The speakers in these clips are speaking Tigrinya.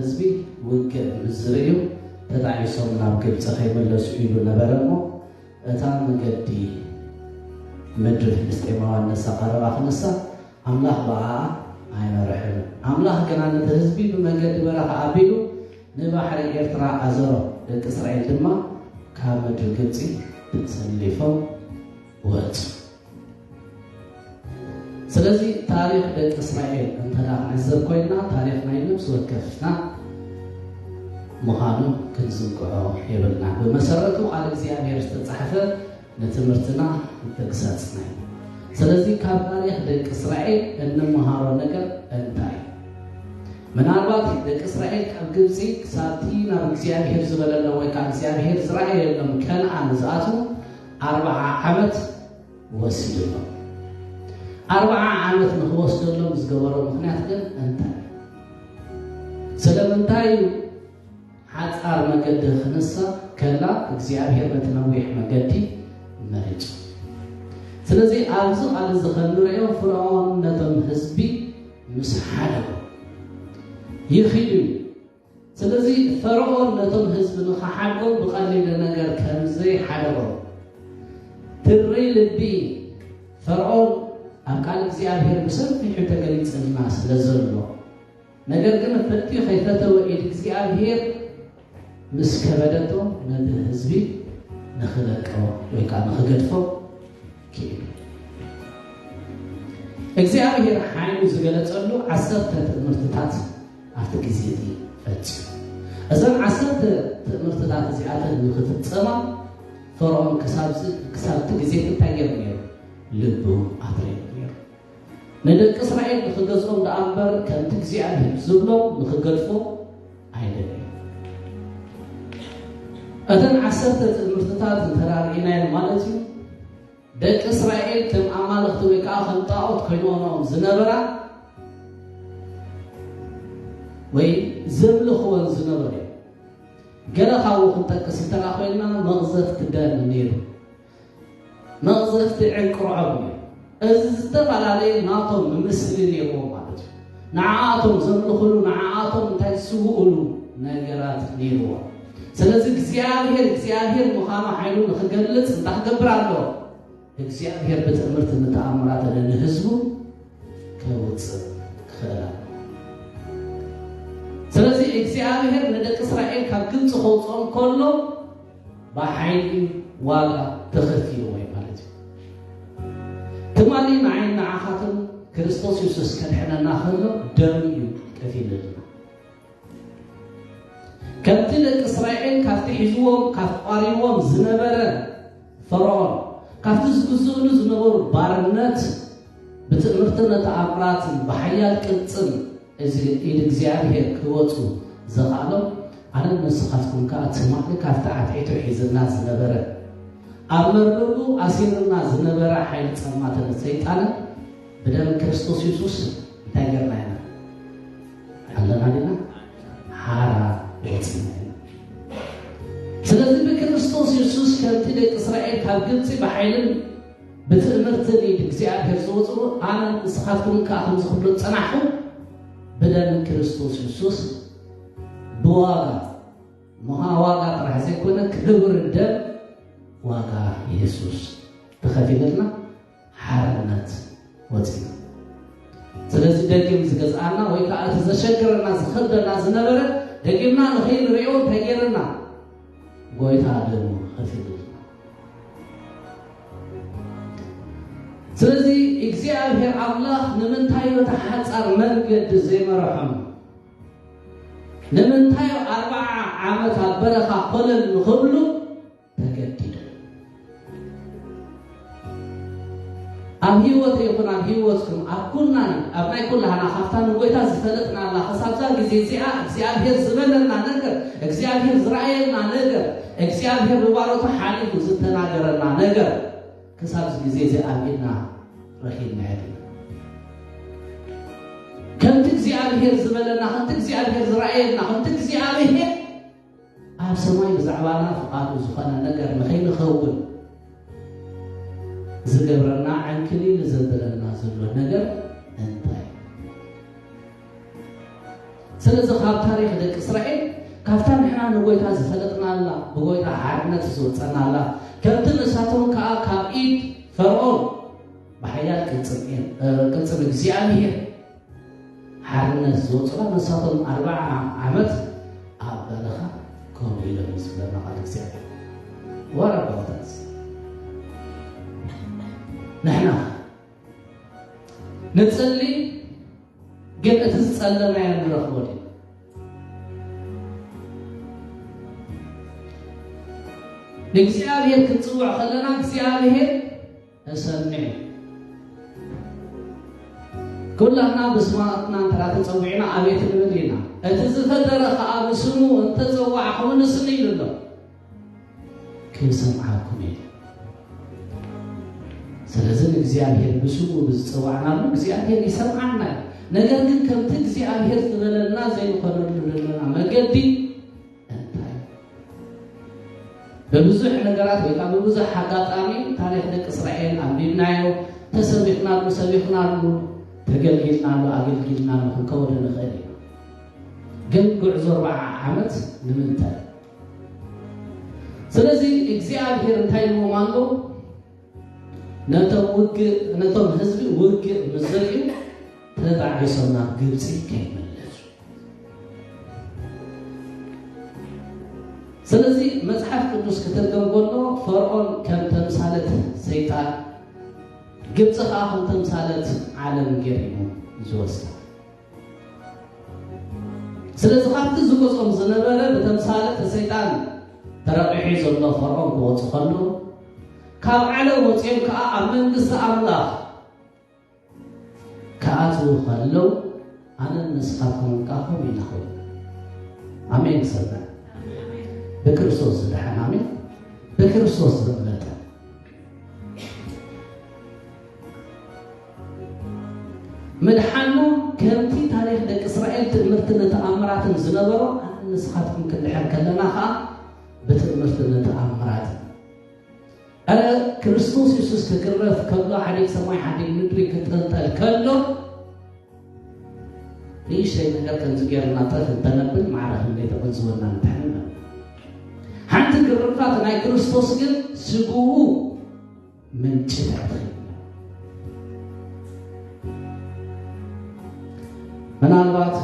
ህዝቢ ውግእ ምስ ዝርእዩ ተጣዒሶም ናብ ግብፂ ከይምለሱ ኢሉ ነበረ እሞ፣ እታ መገዲ ምድሪ ፍልስጤማውያን ነሳ ቀረባ ክንሳ፣ ኣምላኽ ብኣኣ ኣይመርሕን። ኣምላኽ ግና ነቲ ህዝቢ ብመገዲ በረኻ ኣቢሉ ንባሕሪ ኤርትራ ኣዘሮ። ደቂ እስራኤል ድማ ካብ ምድሪ ግብፂ ተሰሊፎም ወጹ። ስለዚ ታሪኽ ደቂ እስራኤል እንተ ደኣ ክንዕዘብ ኮይንና፣ ታሪኽ ናይ ነፍሲ ወከፍና ምዃኑ ክንዝንግዖ የብልና። ብመሰረቱ ቃል እግዚኣብሔር ዝተጻሕፈ ንትምህርትና ተግሳጽና እዩ። ስለዚ ካብ ታሪኽ ደቂ እስራኤል እንመሃሮ ነገር እንታይ እዩ? ምናልባት ደቂ እስራኤል ካብ ግብጺ ክሳብቲ ናብ እግዚኣብሔር ዝበለሎም ወይ ከዓ እግዚኣብሔር ዝረኣየሎም ከነኣን ዝኣትዉ ኣርብዓ ዓመት ወሲድሎም። ኣርብዓ ዓመት ንኽወስደሎም ዝገበሮ ምኽንያት ግን እንታይ? ስለምንታይ እዩ ሓጻር መገዲ ክንሳ ከላ እግዚኣብሔር ነቲ ነዊሕ መገዲ መሪጹ? ስለዚ ኣብዚ ቃል እዚ ከም ንርእዮ፣ ፍርዖን ነቶም ህዝቢ ምስ ሓደጎ ይኺዱ እዩ። ስለዚ ፈርዖን ነቶም ህዝቢ ንኽሓድጎም ብቐሊል ነገር ከም ዘይሓደጎም ትሪ ልቢ ፈርዖን ኣብ ቃል እግዚኣብሔር ብሰፊሑ ተገሊጽልና ስለ ዘሎ፣ ነገር ግን ፈትዩ ከይፈተወ ኢድ እግዚኣብሔር ምስ ከበደቶ ነቲ ህዝቢ ንኽለቆ ወይ ከዓ ንኽገድፎ ክኢሉ። እግዚኣብሔር ሓይሉ ዝገለጸሉ ዓሰርተ ትእምርትታት ኣብቲ ግዜ እቲ ፈጺሙ። እዘን ዓሰርተ ትእምርትታት እዚኣተን ንኽፍጸማ ፈርዖን ክሳብ ዝ-፣ ክሳብ እቲ ግዜ እንታይ ገይሩ ነይሩ? ልቡ ኣትሪሩ ነይሩ። ንደቂ እስራኤል ንኽገዝኦም ደኣ እምበር ከምቲ እግዚኣብሔር ዝብሎም ንኽገድፎ ኣይደለዩ። እተን ዓሰርተ ትእምርትታት እንተ ደኣ ርኢናየን ማለት እዩ፣ ደቂ እስራኤል ከም ኣማልኽቲ ወይ ከዓ ከም ጣዖት ኮይንኦኖም ዝነበራ ወይ ዘምልኽወን ዝነበሩ እዮም። ገለ ካብኡ ክንጠቅስ እንተደኣ ኮይንና መቕዘፍቲ ደም ነይሩ። መቕዘፍቲ ዕንቅርዖም እዩ። እዚ ዝተፈላለየ ናቶም ምምስሊ ነይርዎም ማለት እዩ። ንዓኣቶም ዘምልኹሉ፣ ንዓኣቶም እንታይ ዝስውኡሉ ነገራት ነይርዎም። ስለዚ እግዚኣብሔር እግዚኣብሔር ምዃኑ ሓይሉ ንኽገልጽ እንታይ ክገብር ኣለዎ? እግዚኣብሔር ብትእምርትን ብተኣምራትን ንህዝቡ ከውፅእ ክኽእል ኣለዎ። ስለዚ እግዚኣብሔር ንደቂ እስራኤል ካብ ግብፂ ከውፅኦም ከሎ ብሓይሊ ዋጋ ተኸፊልዎ እዩ ማለት እዩ። ትማሊ ንዓይን ንዓኻትን ክርስቶስ የሱስ ከድሕነና ከሎ ደሙ እዩ ከፊልልና። ከምቲ ደቂ እስራኤል ካብቲ ሒዝዎም፣ ካብቲ ቋሪዎም ዝነበረ ፈርዖን፣ ካብቲ ዝግዝእሉ ዝነበሩ ባርነት ብትእምርትን ተኣምራትን ብሓያል ቅልጽም እዚ ኢድ እግዚኣብሔር ክወጹ ዘኽኣሎም፣ ኣነን ንስኻትኩም ከኣ ትማሊ ካብቲ ዓትዒቱ ሒዝና ዝነበረ፣ ኣብ መርበቡ ኣሲርና ዝነበረ ሓይሊ ጸልማትን ሰይጣንን ብደም ክርስቶስ የሱስ እንታይ ጌርና ኢና? ኣለና ዲና? ሓራ ወጺና ኢና። ስለዚ ብክርስቶስ የሱስ ከምቲ ደቂ እስራኤል ካብ ግብጺ ብሓይልን ብትእምርትን ኢድ እግዚኣብሔር ዝወጽኡ፣ ኣነ ንስኻትኩም ከኣ ከምዚ ክብሎ ዝጸናሕኩ፣ ብደም ክርስቶስ የሱስ ብዋጋ፣ ምሃ ዋጋ ጥራሕ ዘይኮነ፣ ክቡር ደም ዋጋ የሱስ ተኸፊለልና፣ ሓርነት ወጺና። ስለዚ ደጊም ዝገዝኣና ወይ ከኣ እቲ ዘሸግረና፣ ዝኸብደና ዝነበረ ደጊምና ንኸይንርእዮ እንታይ ገይርና? ጎይታ ደሙ ከፊሉልና። ስለዚ እግዚኣብሔር ኣምላኽ ንምንታይ በቲ ሓጻር መንገዲ ዘይመረሖም? ንምንታይ ኣርብዓ ዓመት ኣብ በረኻ ኮለል ንኽብሉ ተገዲዱ? ኣብ ህይወት ይኹን ኣብ ህይወትኩም፣ ኣብ ኩልና፣ ኣብ ናይ ኩላህና፣ ካብታ ንጎይታ ዝፈለጥናላ ክሳብዛ ግዜ እዚኣ እግዚኣብሔር ዝበለና ነገር፣ እግዚኣብሔር ዝረኣየና ነገር፣ እግዚኣብሔር ብባሮቱ ሓሊፉ ዝተናገረና ነገር ክሳብዚ ግዜ እዚ ኣብ ኢድና ረኺብናዮ ዲና? ከምቲ እግዚኣብሔር ዝበለና፣ ከምቲ እግዚኣብሔር ዝረኣየና፣ ከምቲ እግዚኣብሔር ኣብ ሰማይ ብዛዕባና ፍቓዱ ዝኾነ ነገር ንኸይንኸውን ዝገብረና ዕንክሊል ዘብለና ዘሎ ነገር እንታይ? እዚ ካብ ታሪኽ ደቂ እስራኤል፣ ካብታ ንሕና ንጎይታ ዝፈለጥናላ፣ ብጎይታ ሓርነት ዝወፀናላ፣ ከምቲ ንሳቶም ከዓ ካብ ኢድ ፈርዖን ብሓያል ቅልፅም፣ እ፣ ቅልፅም እግዚኣብሔር ሓርነት ዝወፁላ፣ ንሳቶም ኣርብዓ ዓመት ኣብ በረኻ ኮፍ ኢሎም እዩ ዝብለና ቃል እግዚኣብሔር። What about us? ንሕና ንፅሊ፣ ግን እቲ ዝፀለናዮ ንረኽቦ ድዩ? ንእግዚኣብሔር ክንፅውዕ ከለና እግዚኣብሔር እሰምዕ እዩ። ኩላትና ብስማትና እንተ ተፀዊዕና ኣቤት ንብል ኢና። እቲ ዝፈጠረ ከዓ ብስሙ እንተፀዋዕኹምኒ ስኒ ኢሉ ኣሎ። ክሰምዓኩም እየ። ስለዚ ንእግዚኣብሔር ብስሙ ብዝጸዋዕናሉ እግዚኣብሔር ይሰምዓና እዩ። ነገር ግን ከምቲ እግዚኣብሔር ዝበለና ዘይንኾነሉ ዘለና መገዲ እንታይ እዩ? ብብዙሕ ነገራት ወይ ከዓ ብብዙሕ ኣጋጣሚ ታሪኽ ደቂ እስራኤል ኣንቢብናዮ፣ ተሰቢኽናሉ፣ ሰቢኽናሉ፣ ተገልጊልናሉ፣ ኣገልጊልናሉ ክንከውን ንኽእል ኢና። ግን ጉዕዞ ኣርብዓ ዓመት ንምንታይ? ስለዚ እግዚኣብሔር እንታይ ኢልዎም ኣሎ? ነቶም ውግእ፣ ነቶም ህዝቢ ውግእ ምስ ዘርእዩ ተባዒሶም ናብ ግብፂ ከይመለሱ። ስለዚ መፅሓፍ ቅዱስ ክትርገም ከሎ ፈርዖን ከም ተምሳለት ሰይጣን፣ ግብፂ ከዓ ከም ተምሳለት ዓለም ገይሩ እዩ ዝወስዳ። ስለዚ ካብቲ ዝገዝኦም ዝነበረ ብተምሳለት ሰይጣን ተረቂሑ ዘሎ ፈርዖን ክወፁ ከሎ፣ ካብ ዓለም ወፂኦም ከዓ ኣብ መንግስቲ ኣምላኽ ክኣትዉ ከለው፣ ኣነን ንስኻትኩምን ከዓ ከምኡ ኢና ኾይኑ። ኣሜን። ሰብና ብክርስቶስ ዝደሓን፣ ኣሜን፣ ብክርስቶስ ዘብለጠ ምድሓንና ከምቲ ታሪኽ ደቂ እስራኤል ትእምርትን ተኣምራትን ዝነበሮ፣ ኣነ ንስኻትኩም ክንድሕን ከለና ኸዓ ብትእምርትን ተኣምራትን። ኣረ ክርስቶስ የሱስ ክግረፍ ከሎ፣ ሓዲግ ሰማይ ሓዲግ ምድሪ ክጥልጠል ከሎ፣ ንእሽተይ ነገር ከምዚ ጌርና ጠፍ እንተነብል ማዕረ ክንደይ ተቐንዝወና ምድሓንና። ሓንቲ ግርፋት ናይ ክርስቶስ ግን ስግኡ ምንጪ ትዕድኺ። ምናልባት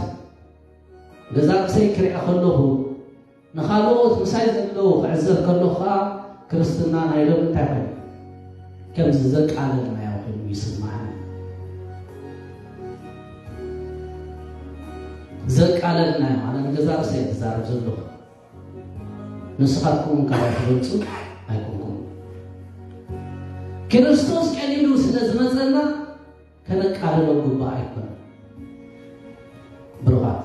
ገዛ ርእሰይ ክሪኣ ከለኹ፣ ንኻልኦት ምሳይ ዘለዉ ክዕዘብ ከለኹ ኸዓ፣ ክርስትና ናይ ሎሚ እንታይ ኮይኑ? ከምዚ ዘቃለልናዮ ኮይኑ ይስምዓኒ። ዘቃለልናዮ፣ ኣነ ንገዛ ርእሰይ ዝዛረብ ዘለኹ። ንስኻትኩም እውን ካልኣት ትበልጹ ኣይኮንኩም። ክርስቶስ ቀሊሉ ስለ ዝመጸና ከነቃልሎ ግቡእ ኣይኮነን። ብሩኻት፣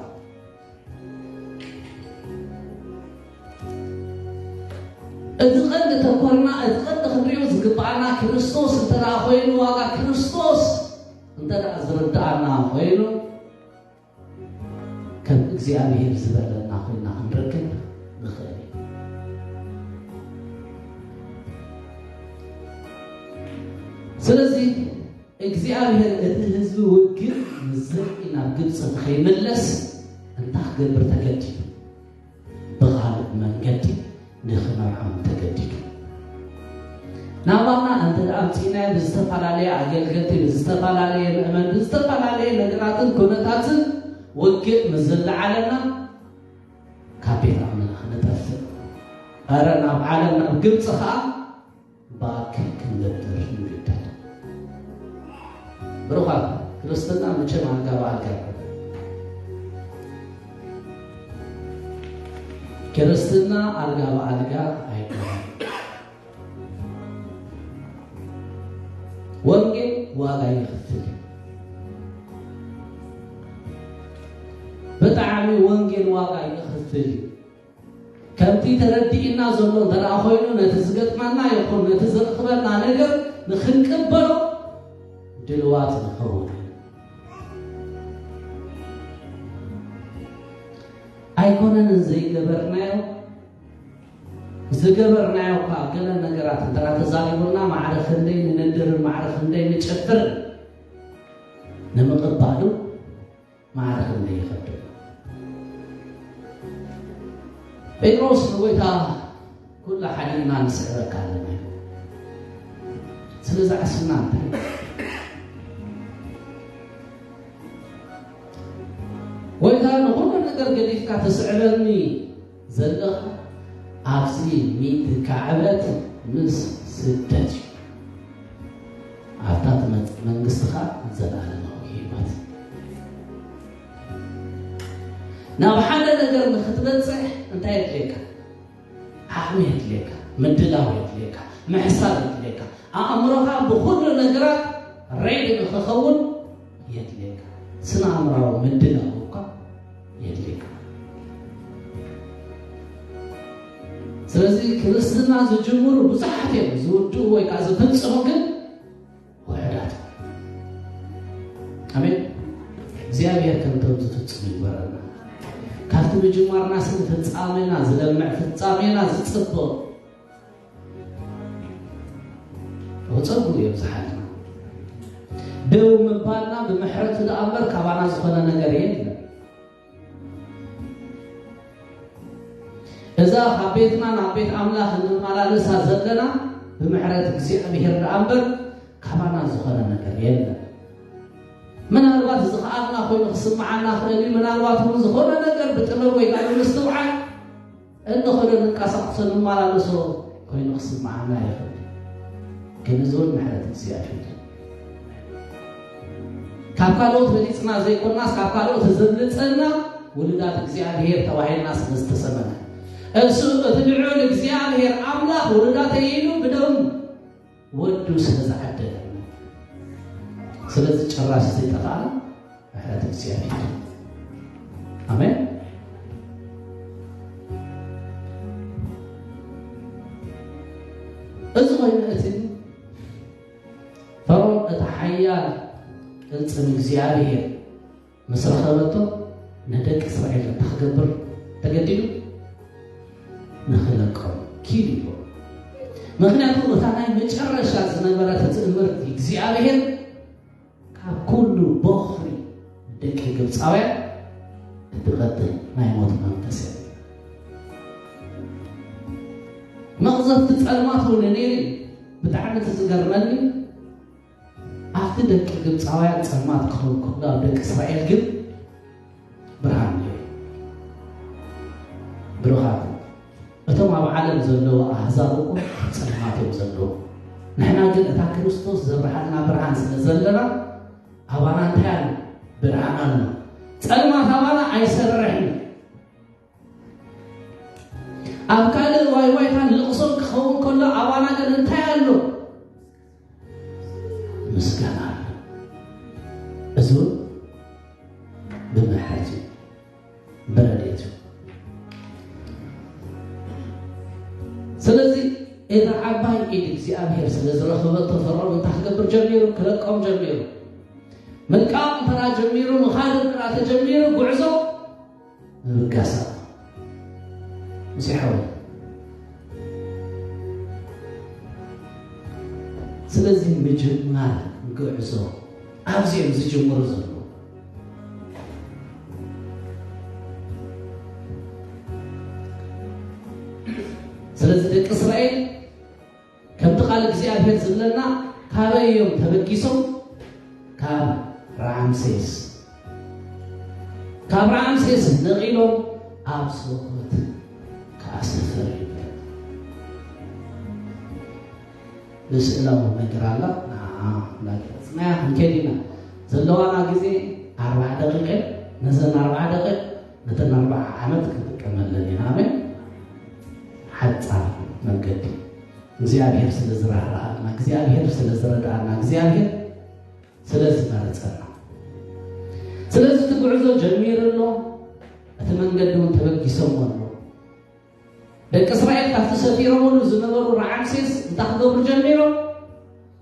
እቲ ቀንዲ ተኮርና፣ እቲ ቀንዲ ክንሪኦ ዝግብኣና ክርስቶስ እንተ ደኣ ኮይኑ፣ ዋጋ ክርስቶስ እንተ ደኣ ዝርድኣና ኮይኑ፣ ከም እግዚኣብሔር ዝበለና ኮይና ክንረክብ ንኽእል ኢና። ስለዚ እግዚኣብሔር እቲ ህዝቢ ውግእ ምስ ዘርኢ ናብ ግብፂ ንኸይምለስ እንታይ ክገብር ተገዲዱ? ብኻልእ መንገዲ ንኽመርዖም ተገዲዱ። ናባና እንተ ደኣ ኣምጺእናዮ ብዝተፈላለየ ኣገልገልቲ፣ ብዝተፈላለየ ምእመን፣ ብዝተፈላለየ ነገራትን ኩነታትን ውግእ ምስ ዝለዓለና ካብ ቤት ኣምላኽ ንጠፍእ። ኣረ ናብ ዓለም ናብ ግብፂ ኸዓ ባክ ክንገብር ንግደድ። ብሩኻት፣ ክርስትና መቸም ኣልጋ ብኣልጋ ኣይኮነን። ክርስትና ኣልጋ ብኣልጋ ኣይኮነን። ወንጌል ዋጋ ይኸፍል እዩ። ብጣዕሚ ወንጌል ዋጋ ይኸፍል እዩ። ከምቲ ተረዲእና ዘሎ እንተ ደኣ ኮይኑ፣ ነቲ ዝገጥመና ይኹን ነቲ ዝረኽበና ነገር ንኽንቅበሎ ድልዋት ንኸውን። ኣይኮነን ዘይገበርናዮ፣ ዝገበርናዮ እኳ ገለ ነገራት እንተ ደኣ ተዛሪቡና፣ ማዕረ ክንደይ ንነድርን ማዕረ ክንደይ ንጨፍርን ንምቕባሉ ማዕረ ክንደይ ይኸብድ። ጴጥሮስ ንጎይታ፣ "ኩሉ ሓዲግና ንስዕበካ ኣለና" ኢሉ። ስለዚ ዓስብና እንታይ? "ጎይታ፣ ንኹሉ ነገር ገዲፍካ ትስዕበኒ ዘለኻ፣ ኣብዚ ሚእቲ ካዕበት ምስ ስደት እዩ። ኣብታ ትመጽእ መንግስትኻ ዘለኣለማዊ ህይወት።" ናብ ሓደ ነገር ንክትበጽሕ እንታይ የድልየካ? ዓቕሚ የድልየካ፣ ምድላው የድልየካ፣ ምሕሳብ የድልየካ፣ ኣእምሮኻ ብኹሉ ነገራት ሬዲ ንክኸውን የድልየካ። ስነ ኣእምራዊ ምድላው እኳ የድልየካ። ስለዚ ክርስትና ዝጅምሩ ብዙሓት እዮም፣ ዝውድኡ ወይ ከዓ ዝፍጽሙ ግን ውሑዳት። ኣሜን። እግዚኣብሔር ከምቶም ዝፍጽሙ ይግበረና። ካብቲ ምጅማርና ስለ ፍጻሜና ዝለምዕ፣ ፍጻሜና ዝጽብቕ፣ ጸጉ የብዝሓልና። ደው ምባልና ብምሕረቱ ደኣ እምበር ካባና ዝኾነ ነገር የለን። እዛ ካብ ቤትና ናብ ቤት ኣምላኽ እንመላለሳ ዘለና ብምሕረት እግዚኣብሔር ደኣ እምበር ካባና ዝኾነ ነገር የለን። ምናልባት ዝኸኣልና ኮይኑ ክስምዓና ክእል እዩ። ምናልባት እውን ዝኾነ ነገር ብጥበብ ወይ ከዓ ብምስትውዓል እንኽእሎ፣ ንንቀሳቐሶ፣ ንመላለሶ ኮይኑ ክስምዓና ይኽእል። ግን እዚ እውን ምሕረት እግዚኣብሔር እዩ። ካብ ካልኦት በሊጽና ዘይኮናስ፣ ካብ ካልኦት ዘብልጸና ውሉዳት እግዚኣብሔር ተባሂልና ስለ ዝተሰመና፣ እሱ እቲ ልዑል እግዚኣብሔር ኣምላኽ ውሉዳተይ ኢሉ ብደሙ ወዱ ስለ ዝዓደለ፣ ስለዚ ጭራሽ ዘይጠፋእና ምሕረት እግዚኣብሔር። ኣሜን። እዚ ኮይኑ እቲ ፈርዖን እቲ ሓያል ቅልጽም እግዚኣብሔር ምስ ረኸበቶ ንደቂ እስራኤል እንታይ ክገብር ተገዲዱ? ንኽለቆም ኪድ ኢሉ። ምኽንያቱ እታ ናይ መጨረሻ ዝነበረት ትእምርቲ እግዚኣብሔር ካብ ኩሉ ቦኽሪ ደቂ ግብፃውያን እትቐትል ናይ ሞት መንፈስ እያ። መቕዘፍቲ ጸልማት እውን ነይሩ እዩ። ብጣዕሚ እቲ ዝገርመኒ ኣብቲ ደቂ ግብፃውያን ጸልማት ክኸውን ከሎ ኣብ ደቂ እስራኤል ግን ብርሃን ነይሩ። ብሩኻት፣ እቶም ኣብ ዓለም ዘለዉ ኣህዛብ እኮ ኣብ ጸልማት እዮም ዘለዉ። ንሕና ግን እታ ክርስቶስ ዘብርሃልና ብርሃን ስለ ዘለና ኣባና እንታይ ኣሎ? ብርሃን ኣሎ። ጸልማት ኣባና ኣይሰርሕን። ኣብ ካልእ ዋይ ዋይታን ልቕሶን ክኸውን ከሎ ኣባና ግን እንታይ ኣሎ? ምስጋና ኣሎ። እዚ እውን ብምሕረት እዩ፣ ብረድኤት እዩ። ስለዚ እታ ዓባይ ኢድ እግዚኣብሔር ስለ ዝረኸበቶ ፈርዖን እንታይ ክገብር ጀሚሩ? ክለቆም ጀሚሩ። ምልቃቕ እንተ ጀሚሩ፣ ምኻድ እንተ ተጀሚሩ፣ ጉዕዞ ምብጋስ ኣሎ። ምስ ሓወይ። ስለዚ ምጅማር ጉዕዞ ኣብዚ እዮም ዝጅምሩ ዘለዉ። ስለዚ ደቂ እስራኤል ከምቲ ቃል እግዚኣብሔር ዝብለና፣ ካበይ እዮም ተበጊሶም? ካብ ራምሴስ። ካብ ራምሴስ ነቒሎም ኣብ ሱኮት ከዓ ሰፈሩ ይብለና። ብስእላዊ ነገር ኣላ፣ ንዓኣ እናገለጽናያ ክንከይድ ኢና። ዘለዋና ግዜ ኣርብዓ ደቂቕ እየን። ነዘን ኣርብዓ ደቂቕ ነተን ኣርብዓ ዓመት ክንጥቀመለን ኢና። ኣሜን። ሓጻር መንገዲ እግዚኣብሔር ስለ ዝራህርሃልና፣ እግዚኣብሔር ስለ ዝረድኣና፣ እግዚኣብሔር ስለ ዝመረጸና። ስለዚ እቲ ጉዕዞ ጀሚሩ ኣሎ፣ እቲ መንገዲ እውን ተበጊሶም ኣሎ። ደቂ እስራኤል ካብቲ ሰፊሮምሉ ዝነበሩ ራዓምሴስ እንታይ ክገብሩ ጀሚሮም?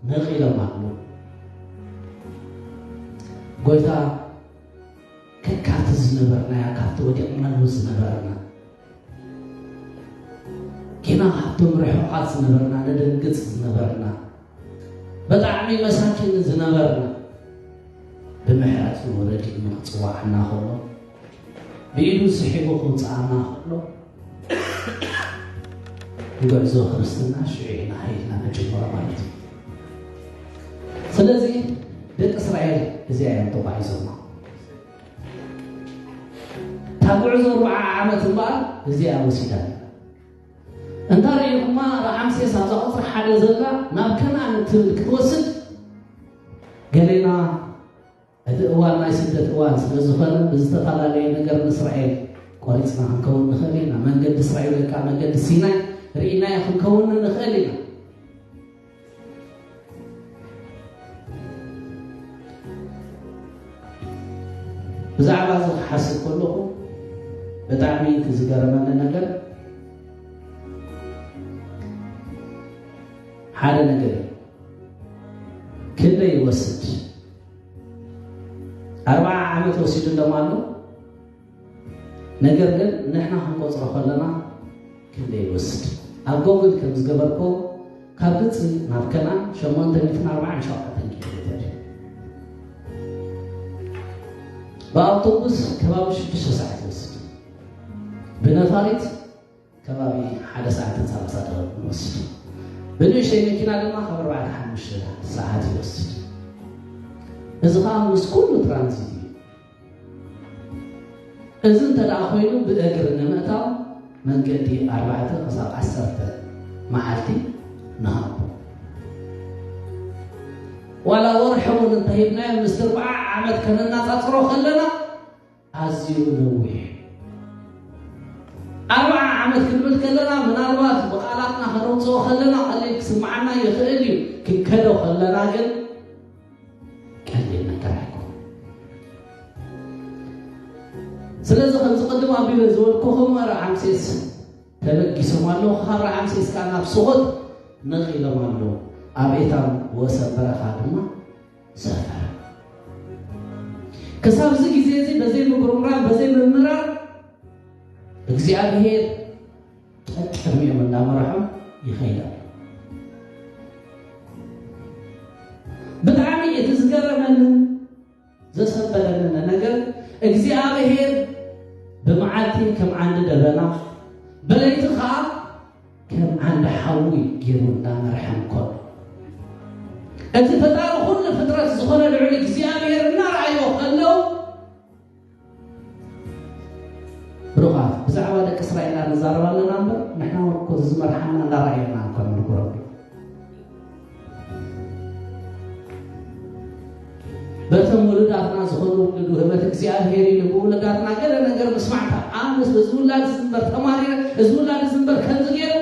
ነቒሎም ኣለዉ። ጎይታ ከካብቲ ዝነበርናያ፣ ካብቲ ወዲቕናሉ ዝነበርና፣ ጌና ካብቶም ርሑቓት ዝነበርና፣ ነደንግጽ ዝነበርና፣ ብጣዕሚ መሳኪን ዝነበርና፣ ብምሕረቱ ረዲኡ ክጽውዓና ከሎ፣ ብኢዱ ስሒቡ ክውጽኣና ከሎ፣ ጉዕዞ ክርስትና ሽዑ ኢና ሃይልና ንጅምሮ ማለት እዩ። ስለዚ ደቂ እስራኤል እዚኣ እዮም ተጓዒዞማ። እታ ጉዕዞ ኣርብዓ ዓመት እምበኣር እዚኣ ወሲዳ። እንታ ርኢኹማ፣ ራዓምሴስ ኣብዛ ቁፅሪ ሓደ ዘላ ናብ ከነኣን እትብል ክትወስድ፣ ገሌና እቲ እዋን ናይ ስደት እዋን ስለ ዝኾነ ብዝተፈላለየ ነገር ንእስራኤል ቆሪፅና ክንከውን ንኽእል ኢና። መንገዲ እስራኤል ወይ ከዓ መንገዲ ሲናይ ርኢናዮ ክንከውን ንኽእል ኢና። ብዛዕባ እዚ ክሓስብ ከለኹ ብጣዕሚ እቲ ዝገረመኒ ነገር ሓደ ነገር እዩ። ክንደይ ይወስድ? ኣርብዓ ዓመት ወሲዱ እንደማሉ። ነገር ግን ንሕና ክንቆፅሮ ከለና ክንደይ ይወስድ? ኣብ ጎግል ከም ዝገበርኮ ካብ ግብፂ ናብ ከነኣን ሸሞንተ ሚእትን ኣርባዓን ሸውዓተን ኪሎ ሜትር እዩ። ብኣውቶቡስ ከባቢ ሽዱሽተ ሰዓት ይወስድ። ብነፋሪት ከባቢ ሓደ ሰዓትን ሰላሳ ደቂቕ ይወስድ። ብንእሽተይ መኪና ድማ ካብ ኣርባዕተ ሓሙሽተ ሰዓት ይወስድ። እዚ ከዓ ምስ ኩሉ ትራንዚት እዩ። እዚ እንተ ደኣ ኮይኑ ብእግሪ ንምእታው መንገዲ ኣርባዕተ ክሳብ ዓሰርተ መዓልቲ ንሃቦ። ዋላ ወርሒ እውን እንተሂብናዮ ምስ ኣርብዓ ዓመት ከነነጻጽሮ ከለና ኣዝዩ ነዊሕ እዩ። ኣርብዓ ዓመት ክንብል ከለና ምናልባት ብቓላትና ከነውፅኦ ከለና ቀሊል ክስምዓና ይኽእል እዩ። ክንከዶ ከለና ግን ቀሊል ነገር ኣይኮነን። ስለዚ ከምዚ ቅድም ኣቢለ ዝበልኩኹም ራዓምሴስ ተበጊሶም ኣለዉ። ካብ ራዓምሴስ ከዓ ናብ ሱኾት ነቒሎም ኣለዉ። ኣብ ኤታም ወሰን በረኻ ድማ ሰፈሩ። ክሳብ እዚ ግዜ እዚ በዘይ ምጉርምራም በዘይ ምምራር እግዚኣብሔር ቀቅድሚኦም እንዳመርሖም ይኸይድ ኣሎ። ብጣዕሚ እቲ ዝገረመንን ዘሰበረንን ነገር እግዚኣብሔር ብመዓልቲ ከም ዓንዲ ደበና ብለይቲ ከዓ ከም ዓንዲ ሓዊ ገይሩ እንዳመርሐም ከሎ እቲ ፈጣሪ ኩሉ ፍጥረት ዝኾነ ልዑል እግዚኣብሔር እናረኣዮ ከለው ብሩኻት፣ ብዛዕባ ደቂ እስራኤል ኢና ንዛረብ ኣለና እምበር ንሕና እውን እኮ ዝመርሓና እንዳረኣየና እኮ ንነግሮም። በቶም ውሉዳትና ዝኾኑ ውሉድ ውህበት እግዚኣብሔር ኢሉ ብውሉዳትና ገለ ነገር ምስማዕታ ኣነስ እዚ ውላድ እዚ እምበር ተማሪረ እዚ ውላድ እዚ እምበር ከምዚ ገይሩ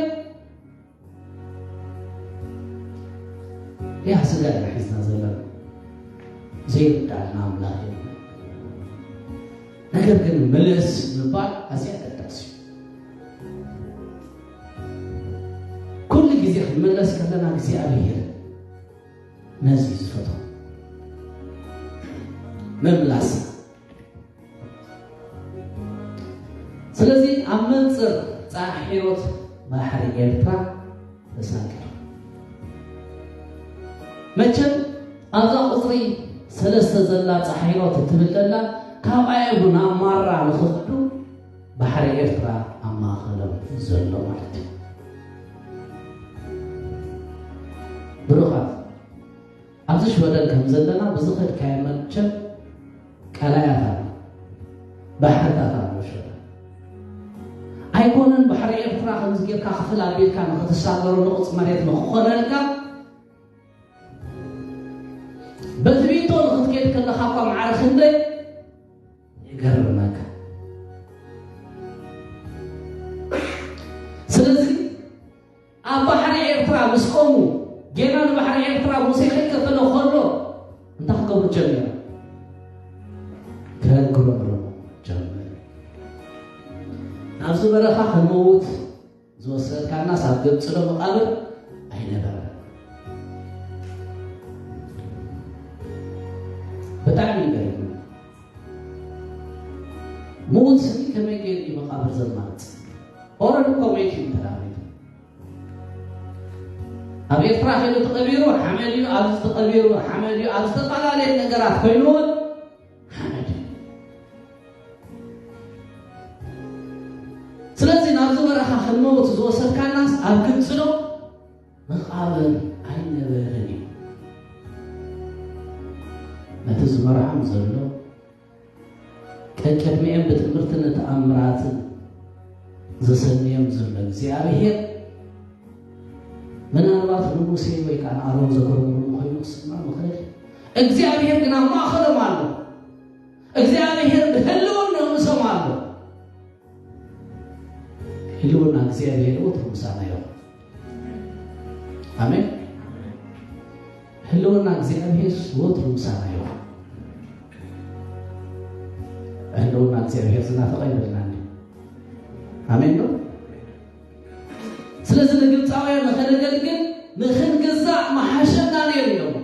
ያ ስጋ ኢና ሒዝና ዘለና ዘይርዳእና ኣምላኽ እዩ። ነገር ግን ምልስ ምባል ኣዝያ ኣገዳሲ እዩ። ኩሉ ግዜ ክንምለስ ከለና እግዚኣብሔር ነዚ እዩ ዝፈትዎ ምምላስ። ስለዚ ኣብ መንፅር ፃዕሒሮት ባሕሪ ኤርትራ ተሳገር። መቸም ኣብዛ ቁፅሪ ሰለስተ ዘላ ፃሒሮት እትብል ዘላ ካብ ኣየቡ ናብ ማራ ንክኸዱ ባሕሪ ኤርትራ ኣብ ማእኸሎም ዘሎ ማለት እዩ። ብሩኻት ኣብዚ ሽወደን ከም ዘለና ብዝኸድካዮ መቸም ቀላያት ኣሎ፣ ባሕርታት ኣሎ ሽወደን። ኣይኮነን ባሕሪ ኤርትራ ከምዚ ጌርካ ክፍል ኣቢልካ ንኽትሳገሮ ንቑፅ መሬት ንኽኾነልካ በቲ ቢቶ ንኽትከይድ ከለኻ እኳ ማዕረ ክንደይ ይገርመካ። ስለዚ ኣብ ባሕሪ ኤርትራ ምስ ቆሙ ጌና ንባሕሪ ኤርትራ ሙሴ ከይከፈሎ ከሎ እንታይ ክገብሩ ጀሚሮም? ከጉረምርሙ ጀመሩ። ናብዚ በረኻ ክንመውት ዝወሰድካናስ ኣብ ግብፂ ዶ መቓብር ኣይነበረን። ብጣዕሚ ይገርም። ምዉት ስኒ ከመይ ገይሩ እዩ መቓብር ዘማርፅ? ኦረድ እኮ መይት እዩ ተዳሚቱ። ኣብ ኤርትራ ከይዱ ተቐቢሩ ሓመድ እዩ፣ ኣብዚ ተቐቢሩ ሓመድ እዩ፣ ኣብ ዝተፈላለየ ነገራት ኮይኑ እውን ሓመድ እዩ። ስለዚ ኣብዚ በረኻ ክንመውት ዝወሰድካናስ ኣብ ግብጺ ዶ? መቓብር ኣይነበረን እዩ። ነቲ ዝመርሖም ዘሎ፣ ቀቅድሚኦም ብትምህርትን ተኣምራትን ዘሰንዮም ዘሎ እግዚኣብሔር፣ ምናልባት ንሙሴ ወይ ከዓ ንኣሮን ዘጉረምርሙ ኮይኑ ክስምዖም ይኽእል። እግዚኣብሔር ግን ኣብ ማእኸሎም ኣሎ። እግዚኣብሔር ብህልውንኡ ምስኦም ኣሎ። ህልውና እግዚኣብሔር ወትሩ ምሳና ይኹን። ኣሜን። ህልውና እግዚኣብሔር ወትሩ ምሳና ይኹን። ህልውና እግዚኣብሔር ዝናፈቐ ይብልና እንዲ። ኣሜን ነው። ስለዚ ንግብፃውያን ንኸነገልግል፣ ንኽንግዛእ መሓሸና ነይሩ እዮም።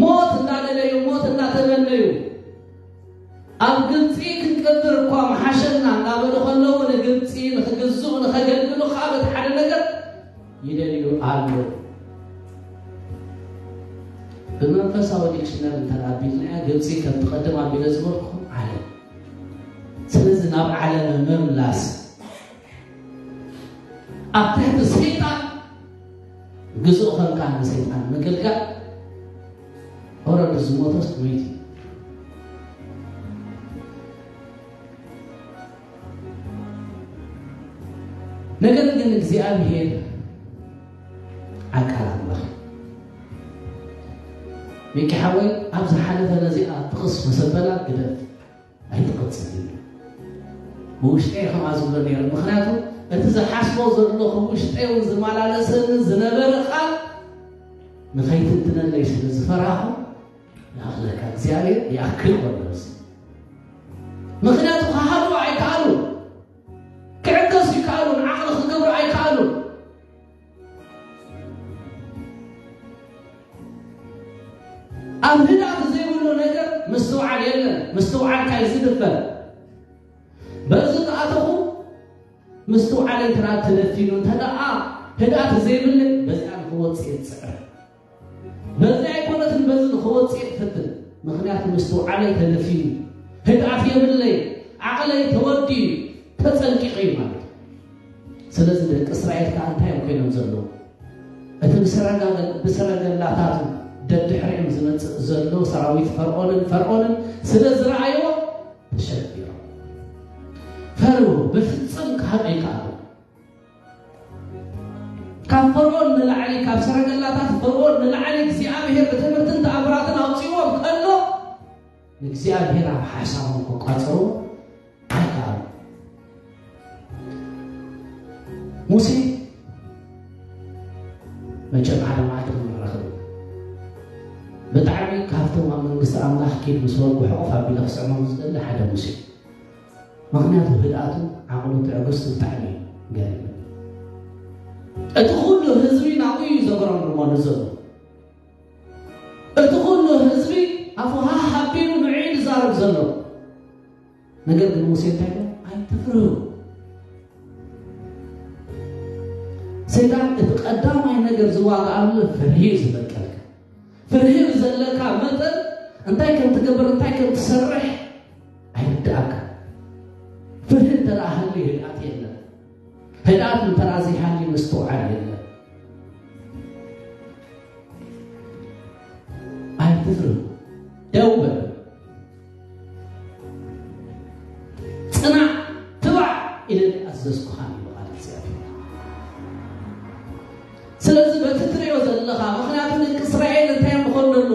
ሞት እንዳደለዩ፣ ሞት እንዳተመነዩ፣ ኣብ ግብፂ ክንቀብር እኳ መሓሸና እንዳበሉ ከለዉ፣ ንግብፂ ንኽግዝኡ፣ ንኸገልግሉ ከዓ በቲ ሓደ ነገር ይደልዩ ኣለዉ። ብመንፈሳዊ ዲክሽነሪ እንተ ኣቢልናያ፣ ግብፂ ከም ትቐድም ኣቢለ ዝበልኩኹም ዓለም። ስለዚ ናብ ዓለም ምምላስ፣ ኣብ ትሕቲ ሰይጣን ግዙእ ኸንካ ንሰይጣን ምግልጋል፣ ኦረዲ ዝሞተስ መይት እዩ። ነገር ግን እግዚኣብሔር ዓቃል ኣምላኽ። ሚኪ ሓወይ፣ ኣብ ዝሓለፈ ነዚኣ ጥቕስ መሰበላ ግደፍ ኣይትቐጽልን። ብውሽጠይ ከምኣ ዝብሎ ነይረ። ምኽንያቱ እቲ ዝሓስቦ ዘለኹ ውሽጠይ እውን ዝመላለሰኒ ዝነበረ ቃል ንኸይትንትነለይ ስለ ዝፈራኹ፣ ይኣኽለካ እግዚኣብሔር ይኣክል በሎ። ምኽንያቱ ክሃድዎ ኣይከኣሉ፣ ክዕገሱ ይከኣሉ፣ ንዓቕሊ ክገብሩ ኣይከኣሉ። ኣብ ህድኣት ዘይብሉ ነገር ምስትውዓል የለን። ምስትውዓልካ እዩ ዝድፈር። በዚ ከኣተኹ ምስትውዓለይ እንተ ደኣ ተደፊኑ፣ እንተ ደኣ ህድኣት ዘይብለይ፣ በዚኣ ንኽወጽእ እየ ዝጽዕር። በዚ ኣይኮነትን፣ በዚ ንኽወጽእ እየ ዝፍትን። ምኽንያቱ ምስትውዓለይ ተደፊኑ፣ ህድኣት የብለይ፣ ዓቕለይ ተወዲኡ፣ ተጸንቂቑ እዩ ማለት እዩ። ስለዚ ደቂ እስራኤል ከኣ እንታይ እዮም ኮይኖም ዘለዉ? እቲ ብሰረጋገል-፣ ብሰረገላታቱ ደድሕሪኦም ዝመጽእ ዘሎ ሰራዊት ፈርዖንን፣ ፈርዖንን ስለ ዝረኣይዎ ተሸቢሮም ፈርሁ። ብፍጽም ክሃድኡ ኣይከኣሉን። ካብ ፈርዖን ንላዕሊ፣ ካብ ሰረገላታት ፈርዖን ንላዕሊ እግዚኣብሔር ብትምህርትን ተኣምራትን ኣውጺእዎም ከሎ፣ ንእግዚኣብሔር ኣብ ሓሳቦም ክቋጸሩ ኣይከኣሉን። ሙሴ መቸም ሓደ መዓልቲ ክንራኸብ፣ ብጣዕሚ ካብቶም ኣብ መንግስቲ ኣምላኽ ኪድ ምስ በልኩ ሕቑፍ ኣቢለ ክስዕሞም ዝደሊ ሓደ ሙሴ። ምኽንያቱ ህድኣቱ፣ ዓቕሉ፣ ትዕግስቱ ብጣዕሚ ገሪሙ። እቲ ኩሉ ህዝቢ ናብኡ እዩ ዘጉረምርሞ ንዘሎ። እቲ ኩሉ ህዝቢ ኣፉ ሃህ ኣቢሉ ንዕኡ እዩ ዝዛረብ ዘሎ። ነገር ግን ሙሴ እንታይ ኢሉ? ኣይትፍርሁ። ሰይጣን እቲ ቀዳማይ ነገር ዝዋግኣሉ ፍርሂ እዩ ዝበቀልካ። ፍርሂ ብዘለካ መጠን እንታይ ከም ትገብር፣ እንታይ ከም ትሰርሕ ኣይርድኣካ። ፍርሂ እንተ ደኣ ሃልዩ ህድኣት የለን። ህድኣት እንተ ደኣ ዘይሃልዩ ምስትውዓል የለን። ኣይትፍርህ፣ ደው በል፣ ጽናዕ፣ ትባዕ ኢለ ኣዘዝኩኻ ይብሎ ቃል እግዚኣብሔር። ስለዚ በቲ ትሪኦ ዘለኻ፣ ምኽንያቱ ደቂ እስራኤል እንታይ እዮም ክኾኑ ዘለዉ?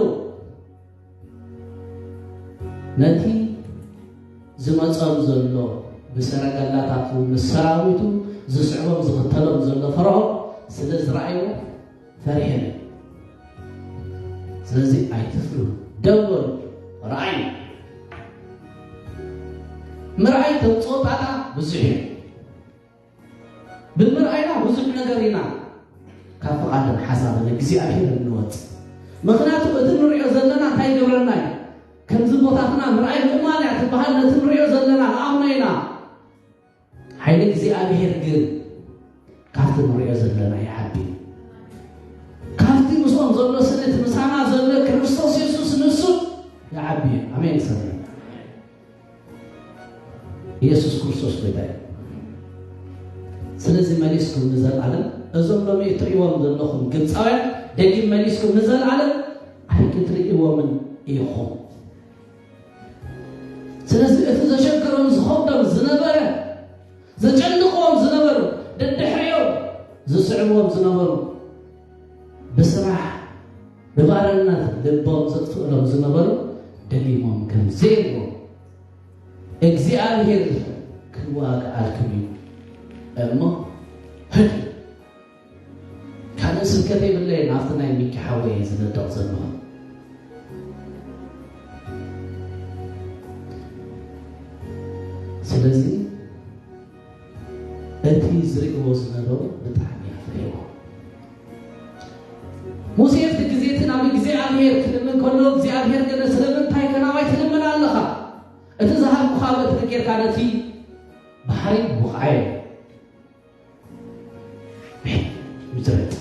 ነቲ ዝመጾም ዘሎ ብሰረገላታቱ ምስ ሰራዊቱ ዝስዕቦም ዝኽተሎም ዘሎ ፈርዖን ስለ ዝረኣይዎ ፈሪሖም እዮም። ስለዚ ኣይትፍርሁ፣ ደው በሉ፣ ርኣዩ። ምርኣይ ተምጽኦ ጣጣ ብዙሕ እዩ። ብምርኣይና ብዙሕ ነገር ኢና ካብ ፍቓድን ሓሳብን እግዚኣብሔር እንወጽእ። ምኽንያቱ እቲ ንሪኦ ዘለና እንታይ ይገብረና እዩ? ከምዚ ቦታትና ምርኣይ ምእማን እያ ትበሃል። ነቲ ንሪኦ ዘለና ንኣምኖ ኢና። ሓይሊ እግዚኣብሔር ግን ካብቲ ንሪኦ ዘለና ይዓቢ። ካብቲ ምስኦም ዘሎ ስለ እቲ ምሳና ዘሎ ክርስቶስ የሱስ ንሱ ይዓቢ እዩ። ኣሜን። ሰብ ኢየሱስ ክርስቶስ ጎይታ እዩ። ስለዚ መሊስኩም ንዘለዓለም፣ እዞም ሎሚ እትርእይዎም ዘለኹም ግብፃውያን፣ ደጊም መሊስኩም ንዘለዓለም ኣይክትርእይዎምን ኢኹም። ስለዚ እቲ ዘሸግሮም ዝኸብዶም ዝነበረ፣ ዘጨንቕዎም ዝነበሩ፣ ደድሕሪኦም ዝስዕብዎም ዝነበሩ፣ ብስራሕ ብባርነት ልቦም ዘጥፍእሎም ዝነበሩ፣ ደጊሞም ከም ዘይብሉ፣ እግዚኣብሔር ክዋግኣልኩም እዩ እሞ፣ ህድ ካልእ ስብከት የብለይን፣ ኣብቲ ናይ ሚኪ ሓወይ እየ ዝነጥቕ ዘለኹ። ስለዚ እቲ ዝርእይዎ ዝነበሩ ብጣዕሚ ኣፍርህዎ። ሙሴ ኣብቲ ግዜ እቲ ናብ እግዚኣብሔር ክልምን ከሎ፣ እግዚኣብሔር ገለ ስለምንታይ ከናባይ ትልምን ኣለኻ? እቲ ዝሃብኩኻ በትሪ ጌርካ ነቲ ባሕሪ ውቕዓዮ። ቤት ምድረት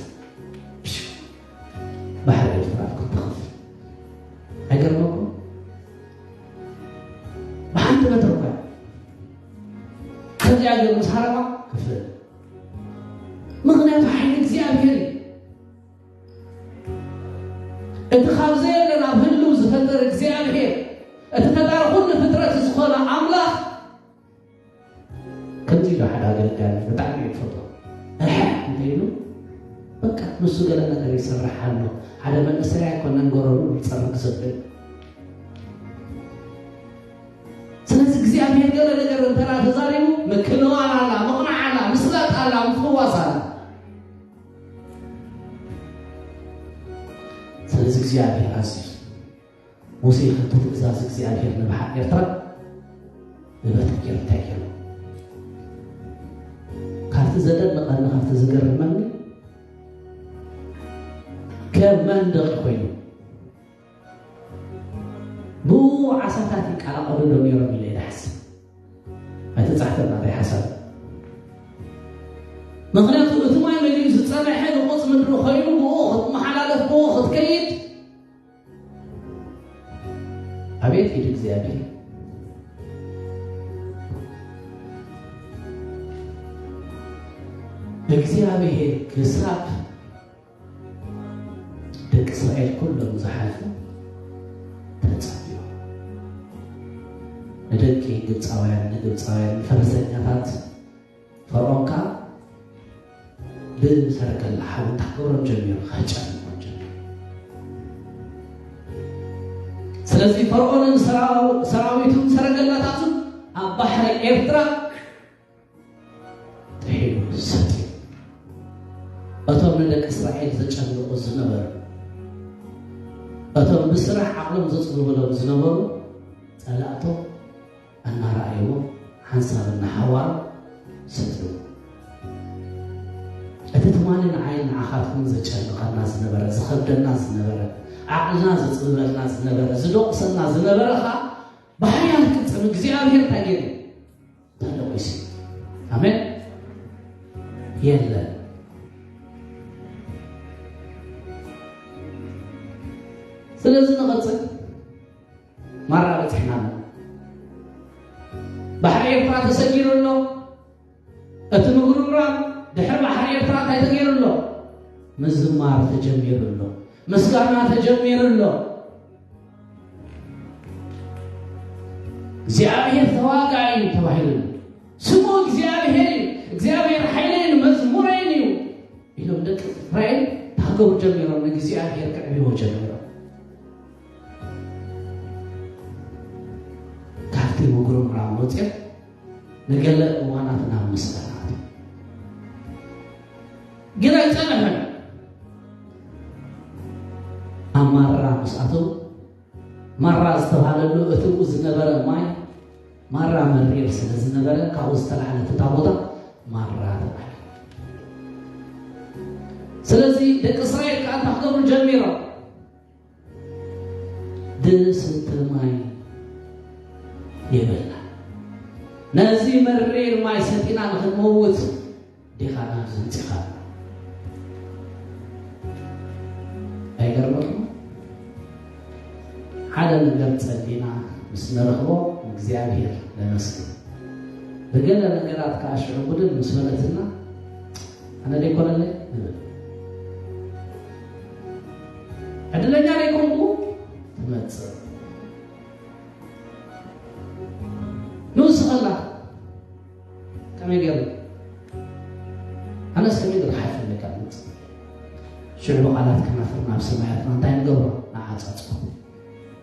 ባሕሪ ኤርትራ ክትኸፍል ኣይገርመኩም? ብሓንቲ በትሪ እኳ ከምዚኣ ገይሩ ምስ ሃረማ ክፍል። ምኽንያቱ ሓይሊ እግዚኣብሔር እዩ። እቲ ካብ ዘየለ ናብ ህልው ዝፈጠረ እግዚኣብሔር፣ እቲ ፈጣሪ ኩሉ ፍጥረት ዝኾነ ኣምላኽ ከምዚ ኢሉ ሓደ ኣገልጋሊ ብጣዕሚ እየ ዝፈትዎ። እሕ እንተ ኢሉ በቃ ንሱ ገለ ነገር ይሰርሕ ኣሎ። ሓደ መንእሰይ ኣይኮነን ጎረሩ ይጸርግ ዘብል። ስለዚ እግዚኣብሔር ገለ ነገር እንተ ተዛሪቡ ምክልዋል ኣላ፣ ምቕናዕ ኣላ፣ ምስላጥ ኣላ፣ ምፍዋስ ኣላ። ስለዚ እግዚኣብሔር ኣዝዩ ሙሴ ከቲ ትእዛዝ እግዚኣብሔር ንባሕሪ ኤርትራ ብበትሪ ገይሩ እንታይ ገይሩ? ካብቲ ዘደንቐኒ፣ ካብቲ ዝገርመኒ፣ ከም መንደቕ ኮይኑ ብኡ ዓሳታት ይቀላቐሉ ዶ ነይሮም ኢለ ይሓስብ። ኣይተጻሕፈን ናተይ ሓሳብ። ምኽንያቱ እቲ ማይ መሊኡ ዝጸንሐ ንቑጽ ምድሪ ኮይኑ ብኡ ክትመሓላለፍ ብኡ ክትከይድ ኣቤት ኢድ እግዚኣብሔር። እግዚኣብሔር ክሳብ ደቂ እስራኤል ኩሎም ዝሓልፉ ተጸብዮ። ንደቂ ግብፃውያን፣ ንግብፃውያን፣ ንፈረሰኛታት ፈርዖን ከዓ ብሰረገላ ሓዊ ክገብሮም ጀሚሩ፣ ከጨንቆም ጀሚሩ። ስለዚ ፈርዖንን ሰራው-፣ ሰራዊቱን ሰረገላታቱን ኣብ ባሕሪ ኤርትራ ጥሒሉ ሰትዩ። እቶም ንደቂ እስራኤል ዘጨንቑ ዝነበሩ፣ እቶም ብስራሕ ዓቕሎም ዘጽብብሎም ዝነበሩ ጸላእቶም እናረኣይዎ ሓንሳብ እናሓዋሩ ሰትዩ። እቲ ትማሊ ንዓይን ንዓኻትኩምን ዘጨንቐና ዝነበረ፣ ዝኸብደና ዝነበረ፣ ዓቕልና ዘጽብበልና ዝነበረ፣ ዝደቑሰና ዝነበረ ኸኣ ብሓያል ቅልጽም እግዚኣብሔር እንታይ ገይሩ? ተደቂሱ። ኣሜን። የለን። ስለዚ ንቐጽል። ማራ በጺሕና ኣሎ። ባሕሪ ኤርትራ ተሰጊሩ ኣሎ። እቲ ምጉርምራም ድሕሪ ባሕሪ ኤርትራ እንታይ ተገይሩ ኣሎ? ምዝማር ተጀሚሩ ኣሎ። ምስጋና ተጀሚሩ ኣሎ። እግዚኣብሔር ተዋጋኢ እዩ ተባሂሉ ኣሎ። ስሙ እግዚኣብሔር እዩ። እግዚኣብሔር ሓይለይን መዝሙረይን እዩ ኢሎም ደቂ እስራኤል ታገሩ ጀሚሮም፣ ንእግዚኣብሔር ክዕብይዎ ጀሚሮም። ካብቲ ምጉርምራም ወፂኦም ንገለ እዋናት ናብ ምስጋና ኣትዮም። ግን ኣይጸንሐን። ኣብ ማራ ምስ ኣተው፣ ማራ ዝተባህለሉ እቲ ብኡ ዝነበረ ማይ ማራ መሪር ስለ ዝነበረ፣ ካብኡ ዝተላዕለ እቲ ቦታ ማራ ተባሂሉ። ስለዚ ደቂ እስራኤል ከኣ እንታይ ክገብሩ ጀሚሮም? ድስተ ማይ የብልና። ነዚ መሪር ማይ ሰቲና ንኽንመውት ዲኻ ናብዚ ምጺኻ? ኣይገርመኩም? ሓደ ነገር ጸሊና ምስ ንረኽቦ እግዚኣብሔር ነመስግን። ብገለ ነገራት ከዓ ሽዑ ጉድል ምስ በለትና ኣነ ደይኮነለይ ንብል። ዕድለኛ ደይኮንኩ ትመፅእ። ንውስኸላ ከመይ ገይሩ ኣነስ ከመይ ገይሩ ሓፍለካ ትመፅእ። ሽዑ ብቓላት ከናፍር ናብ ሰማያትና እንታይ ንገብሮ? ንዓፃፅቦ።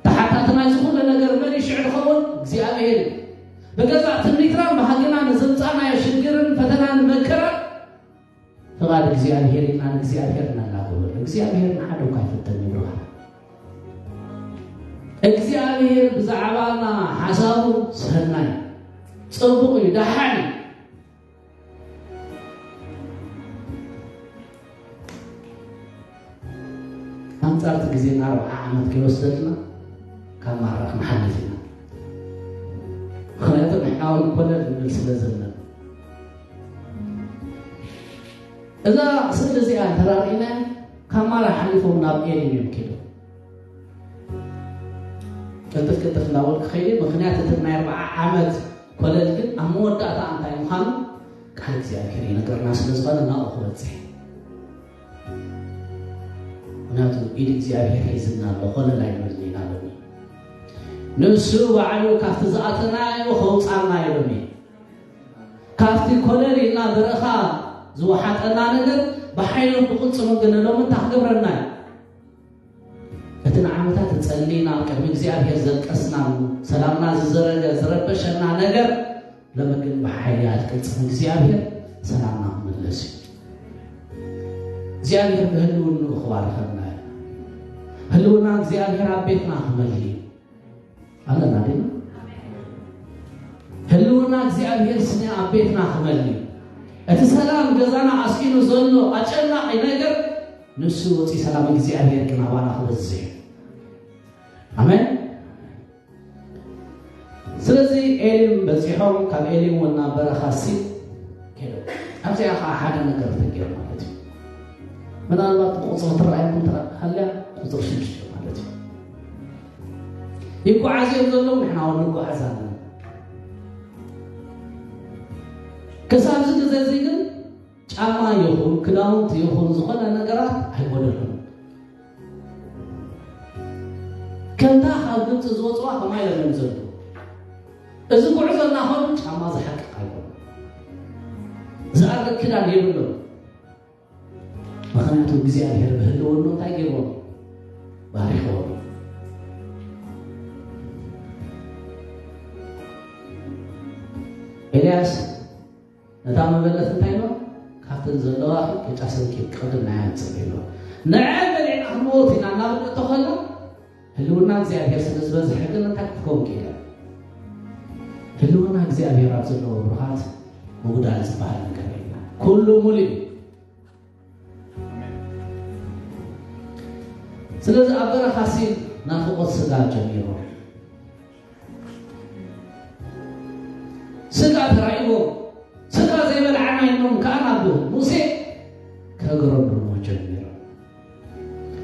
ተሓታቲ ናይዚ ኩሉ ነገር መን እዩ ሽዑ ዝኸውን? እግዚኣብሔር እዩ። ብገዛእ ትምኒትናን ባህግናን ንዘምፃእናዮ ሽግርን ፈተናን መከራን ፍቓድ እግዚኣብሔር ኢልና ንእግዚኣብሔር እናላገበሉ እግዚኣብሔር ንሓደ እኳ ኣይፈተን ይብሉኻ። እግዚኣብሔር ብዛዕባና ሓሳቡ ሰናይ ፅቡቕ እዩ፣ ደሓን እዩ። ኣንጻርቲ ግዜና ኣርብዓ ዓመት ከይወስደልና ካብ ማራ ክንሓልፍ ኢና። ምኽንያቱ ንሕና እውን ኮነ ንብል ስለ ዘለና። እዛ ስእሊ እዚኣ እንተራእና ካብ ማራ ሓሊፎም ናብ ኤሊም እዮም ከይዶም። ቅልጥፍ ቅልጥፍ እናበልኩ ከይደ፣ ምኽንያት እቲ ናይ ኣርብዓ ዓመት ኮለል ግን ኣብ መወዳእታ እንታይ ምዃኑ ቃል እግዚኣብሔር ይነግረና ስለ ዝኾነ ናብኡ ክበጽሕ። ምኽንያቱ ኢድ እግዚኣብሔር ሒዝና ኣሎ፣ ኮለል ኣይንበልን ኢና ሎሚ። ንሱ ባዕሉ ካብቲ ዝኣተናዮ ከውጻና እዩ ሎሚ። ካብቲ ኮለል ኢልና በረኻ ዝወሓጠና ነገር ብሓይሉን ብቕልጽሙን ግን ሎሚ እንታይ ክገብረና እዩ? እቲ ንዓመታት ጸሊና ኣብ ቅድሚ እግዚኣብሔር ዘልቀስናሉ፣ ሰላምና ዝዘረገ ዝረበሸና ነገር ሎሚ ግን ብሓያል ቅልጽም እግዚኣብሔር ሰላምና ክምለስ እዩ። እግዚኣብሔር ብህልውንኡ ክባርኸና እዩ። ህልውና እግዚኣብሔር ኣብ ቤትና ክመሊ እዩ። ኣለና ዲና? ህልውና እግዚኣብሔር ስኒ ኣብ ቤትና ክመሊ እዩ። እቲ ሰላም ገዛና ኣስኢኑ ዘሎ ኣጨናቒ ነገር ንሱ ወፂ ሰላም እግዚኣብሔር ግን ኣባና ክበዝሕ እዩ። ኣሜን። ስለዚ ኤሊም በፂሖም፣ ካብ ኤሊም እውን ናብ በረኻ ሲን ከይዶም። ኣብዚኣ ከዓ ሓደ ነገር ተገይሩ ማለት እዩ። ምናልባት ቁፅሪ ትረኣየኩም ትረኣ ሃልያ ቁፅሪ ሽዱሽተ ማለት እዩ። ይጓዓዝ እዮም ዘለዉ፣ ንሕና እውን ንጓዓዝ ኣለና። ክሳብ እዚ ግዜ እዚ ግን ጫማ ይኹን ክዳውንቲ ይኹን ዝኾነ ነገራት ኣይጎደሉን። ከምታ ካብ ግብፂ ዝወፅዋ ከማይ ኢሎም እዮም ዘለዉ። እዚ ጉዕዞ እናኸዱ ጫማ ዝሓቅቕ ኣይኮኑን። ዝኣርግ ክዳን የብሎም። ምኽንያቱ እግዚኣብሔር ብህልውኑ እንታይ ገይርዎም? ባሪኽዎም። ኤልያስ ነታ መበለት እንታይ ኢሎ? ካብተን ዘለዋ ኬጫ ሰንኪ ቅድም ናይ ኣምፅእ ኢሎ። ንዐ በሊዕና ክንሞት ኢና እናበለ እተኸሎ ህልውና እግዚኣብሔር ስለ ዝበዝሐ ግን እንታይ ክትከውን ክኢላ? ህልውና እግዚኣብሔር ኣብ ዘለዎ ብሩኻት ምጉዳል ዝበሃል ነገር የለን። ኩሉ ሙሉእ እዩ። ስለዚ ኣብ በረኻ ሲን ናፍቖት ስጋ ጀሚሩ። ስጋ ተራእይዎ፣ ስጋ ዘይበልዓና ኢሎም ከኣ ናብ ሙሴ ከግረምርሞ ጀሚሮም።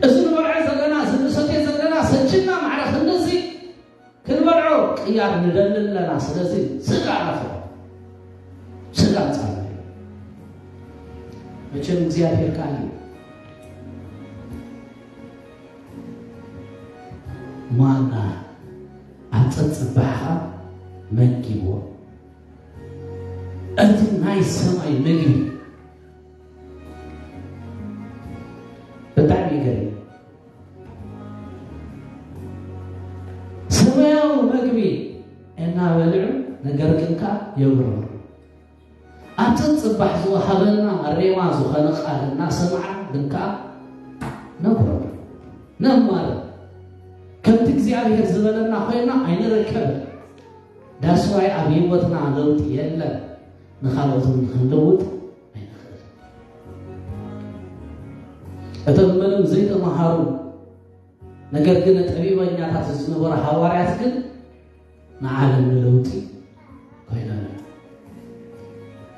እዚ ንበልዖ ዘለና፣ እዚ ንሰትዮ ዘለና፣ ሰጅና ማዕረ ክንድዚ ክንበልዖ ቅያር ንደሊ ኣለና። ስለዚ ስጋ ናፍቖ፣ ስጋ ንጻረፍ። መቸም እግዚኣብሔር ቃል እዩ። ማና ኣብ ጸጽባሕኻ መጊብዎ። እቲ ናይ ሰማይ ምግቢ ብጣዕሚ ይገርም። ሰማያዊ መግቢ እናበልዑ ነገር ግን ከኣ የብርሩ። ኣብ ጽባሕ ዝወሃበና ሬማ ዝኾነ ቃል እናሰምዓ ግን ከኣ ነብሮ ነማር። ከምቲ እግዚኣብሔር ዝበለና ኮይና ኣይንረከብን። ዳስዋይ ኣብ ህይወትና ለውጢ የለን። ንኻልኦት እውን ክንለውጥ ኣይንኽእል። እቶም ምንም ዘይተምሃሩ ነገር ግን ጠቢበኛታት ዝነበሩ ሃዋርያት ግን ንዓለም ንለውጢ ኮይኖም።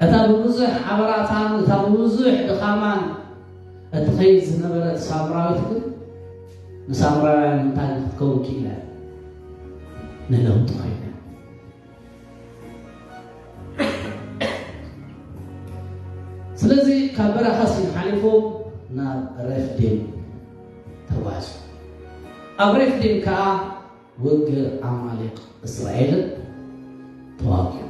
እታ ብብዙሕ ሓበራታን እታ ብብዙሕ ድኻማን እትኸይድ ዝነበረት ሳምራዊት ግን ንሳምራውያን እንታይ ክትከውን ክኢላ? ንለውጢ ኮይና። ስለዚ ካብ በረኻ ሲን ሓሊፎም ናብ ሬፍዲም ተጓዙ። ኣብ ሬፍዲም ከኣ ውግእ ዓማሌቕ እስራኤልን ተዋግኡ።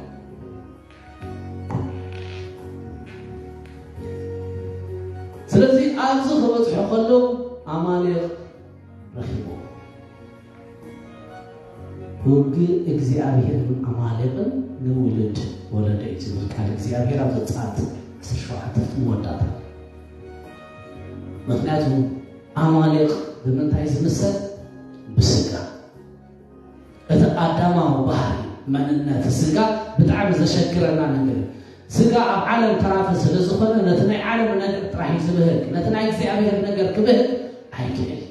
ስለዚ ኣብዚ ክበጽሑ ከለዉ ዓማሌቕ ረኺቡ። ውግእ እግዚኣብሔር ንዓማሌቕን ንውሉድ ወለዶ እዩ ዝብል ቃል እግዚኣብሔር ኣብ ዘጸኣት ዓሰርተ ሸውዓተ መወዳእታ። ምኽንያቱ ዓማሌቕ ብምንታይ ዝምሰል? ብስጋ። እቲ ኣዳማዊ ባህሪ መንነት ስጋ ብጣዕሚ ዘሸግረና ነገር እዩ። ስጋ ኣብ ዓለም ተራፊ ስለ ዝኾነ ነቲ ናይ ዓለም ነገር ጥራሕ እዩ ዝብህግ፣ ነቲ ናይ እግዚኣብሔር ነገር ክብህግ ኣይክእል።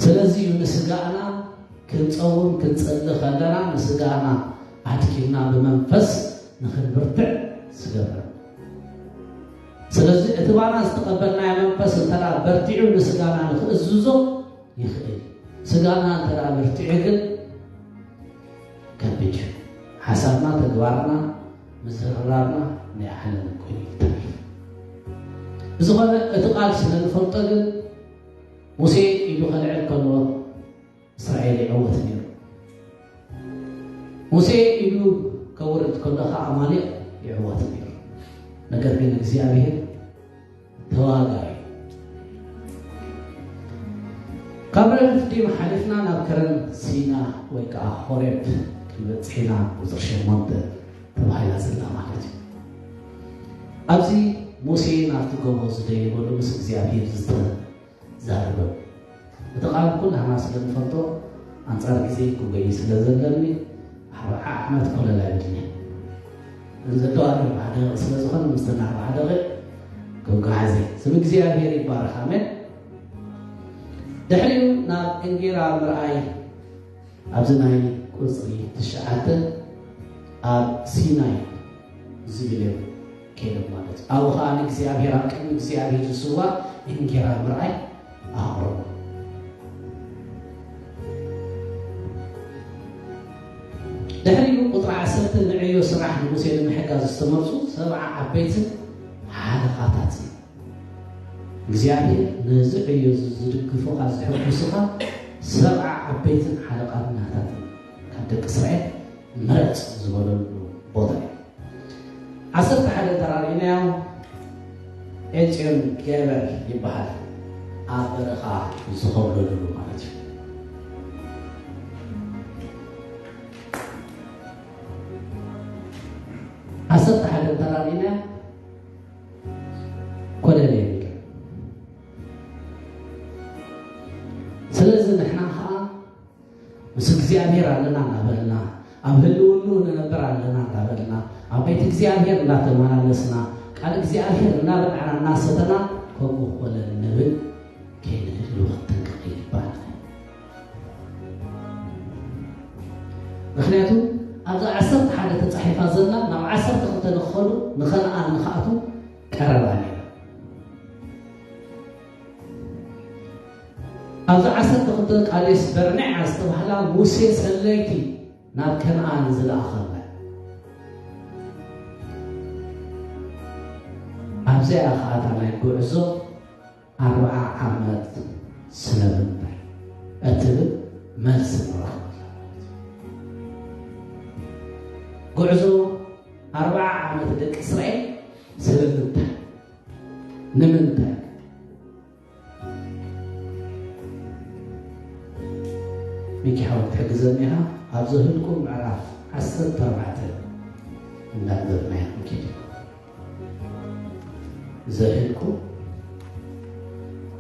ስለዚ እዩ ንስጋና ክንጸውም ክንጸሊ ከለና ንስጋና ኣድኪምና ብመንፈስ ንኽንብርትዕ ዝገብረና። ስለዚ እቲ ባና ዝተቐበልናዮ መንፈስ እንተ ደኣ በርቲዑ ንስጋና ንኽእዝዞ ይኽእል። ስጋና እንተ ደኣ በርቲዑ ግን ከቢድ እዩ። ሓሳብና፣ ተግባርና፣ ምዝርራብና ናይ ዓለም ኮይኑ ይተርፍ። ብዝኾነ እቲ ቃል ስለ ንፈልጦ ግን ሙሴ ኢዱ ከልዕል ከሎ እስራኤል ይዕወት ነይሩ። ሙሴ ኢዱ ከውርድ ከሎ ኸዓ ኣማሌቅ ይዕወት ነይሩ። ነገር ግን እግዚኣብሔር ተዋጋኢ። ካብ ረፍዲም ሓሊፍና ናብ ከረን ሲና ወይ ከዓ ሆሬብ ክንበፅሕ ኢና። ቁፅሪ ሸሞንተ ተባሂላ ዘላ ማለት እዩ። ኣብዚ ሙሴ ናብቲ ጎቦ ዝደየበሉ ምስ እግዚኣብሔር ዝተዛረበ። እቲ ቃል ኩላህና ስለ ንፈልጦ ኣንጻር ግዜ ክጎይ ስለ ዘለኒ ኣርብዓ ዓመት ኮለል ኣይብልኒ። እንዘዶ ኣርብዓ ደቂቕ ስለ ዝኾነ ምስተን ኣርብዓ ደቂቕ ክጓዓዝ እየ። ስም እግዚኣብሔር ይባረኽ። ኣሜን። ድሕሪኡ ናብ እንጌራ ምርኣይ ኣብዚ ናይ ቁጽሪ ትሽዓተ ኣብ ሲናይ ዝብል እዮም ከይዶም ማለት እዩ። ኣብኡ ኸዓ ንእግዚኣብሔር ኣብ ቅድሚ እግዚኣብሔር ዝስዋእ እንጌራ ምርኣይ ኣቕረቡ። ድሕሪኡ ቁጽሪ ዓሰርተ ንዕዮ ስራሕ ንሙሴ ንምሕጋዝ ዝተመርጹ ሰብዓ ዓበይትን ሓለቓታትን እግዚኣብሔር ነዚ ዕዮ እዚ ዝድግፉኻ ዝሕጉስኻ ሰብዓ ዓበይትን ሓለቓትናታትን ካብ ደቂ እስራኤል ምረጽ ዝበለሉ ቦታ እዩ። ዓሰርተ ሓደ ተራሪእናዮ ኤጽዮን ገበር ይበሃል። ኣብ በረኻ ዝኸብለሉ ማለት እዩ። ዓሰርተ ሓደ ተራሪእናዮ ኮለል የብሉ። ስለዚ ንሕና ኸዓ ምስ እግዚኣብሔር ኣለና እናበልና ኣብ ህልውንኡ ንነብር ኣለና እናበልና ኣብ ቤት እግዚኣብሔር እናተመላለስና ቃል እግዚኣብሔር እናበላዕና እናሰተና ከምኡ ኮለል ንብል ከይንህልው ክንጥንቀቕ ይግባና። ምኽንያቱ ኣብዛ ዓሰርተ ሓደ ተጻሒፋ ዘላ ናብ ዓሰርተ ክልተ ንኽኸዱ ንኸነኣን ንኽኣትዉ ቀረባ ነይራ። ኣብዚ ዓሰርተ ክልተ ቃዴስ በርኔዓ ዝተባህላ ሙሴ ሰለይቲ ናብ ከነኣን ዝለኣኸላ። ኣብዚኣ ኸኣ እታ ናይ ጉዕዞ ኣርብዓ ዓመት ስለምንታይ እትብል መልሲ ንረኽበላ። ጉዕዞ ኣርብዓ ዓመት ደቂ እስራኤል ስለምንታይ? ንምንታይ? ሚኪ ሓወይ ክትሕግዘኒ ኢኻ። ኣብ ዘህልቁ ምዕራፍ ዓሰርተ ኣርባዕተ እንዳንበብናዮ ክንከይድ ኢና። ዘህልቁ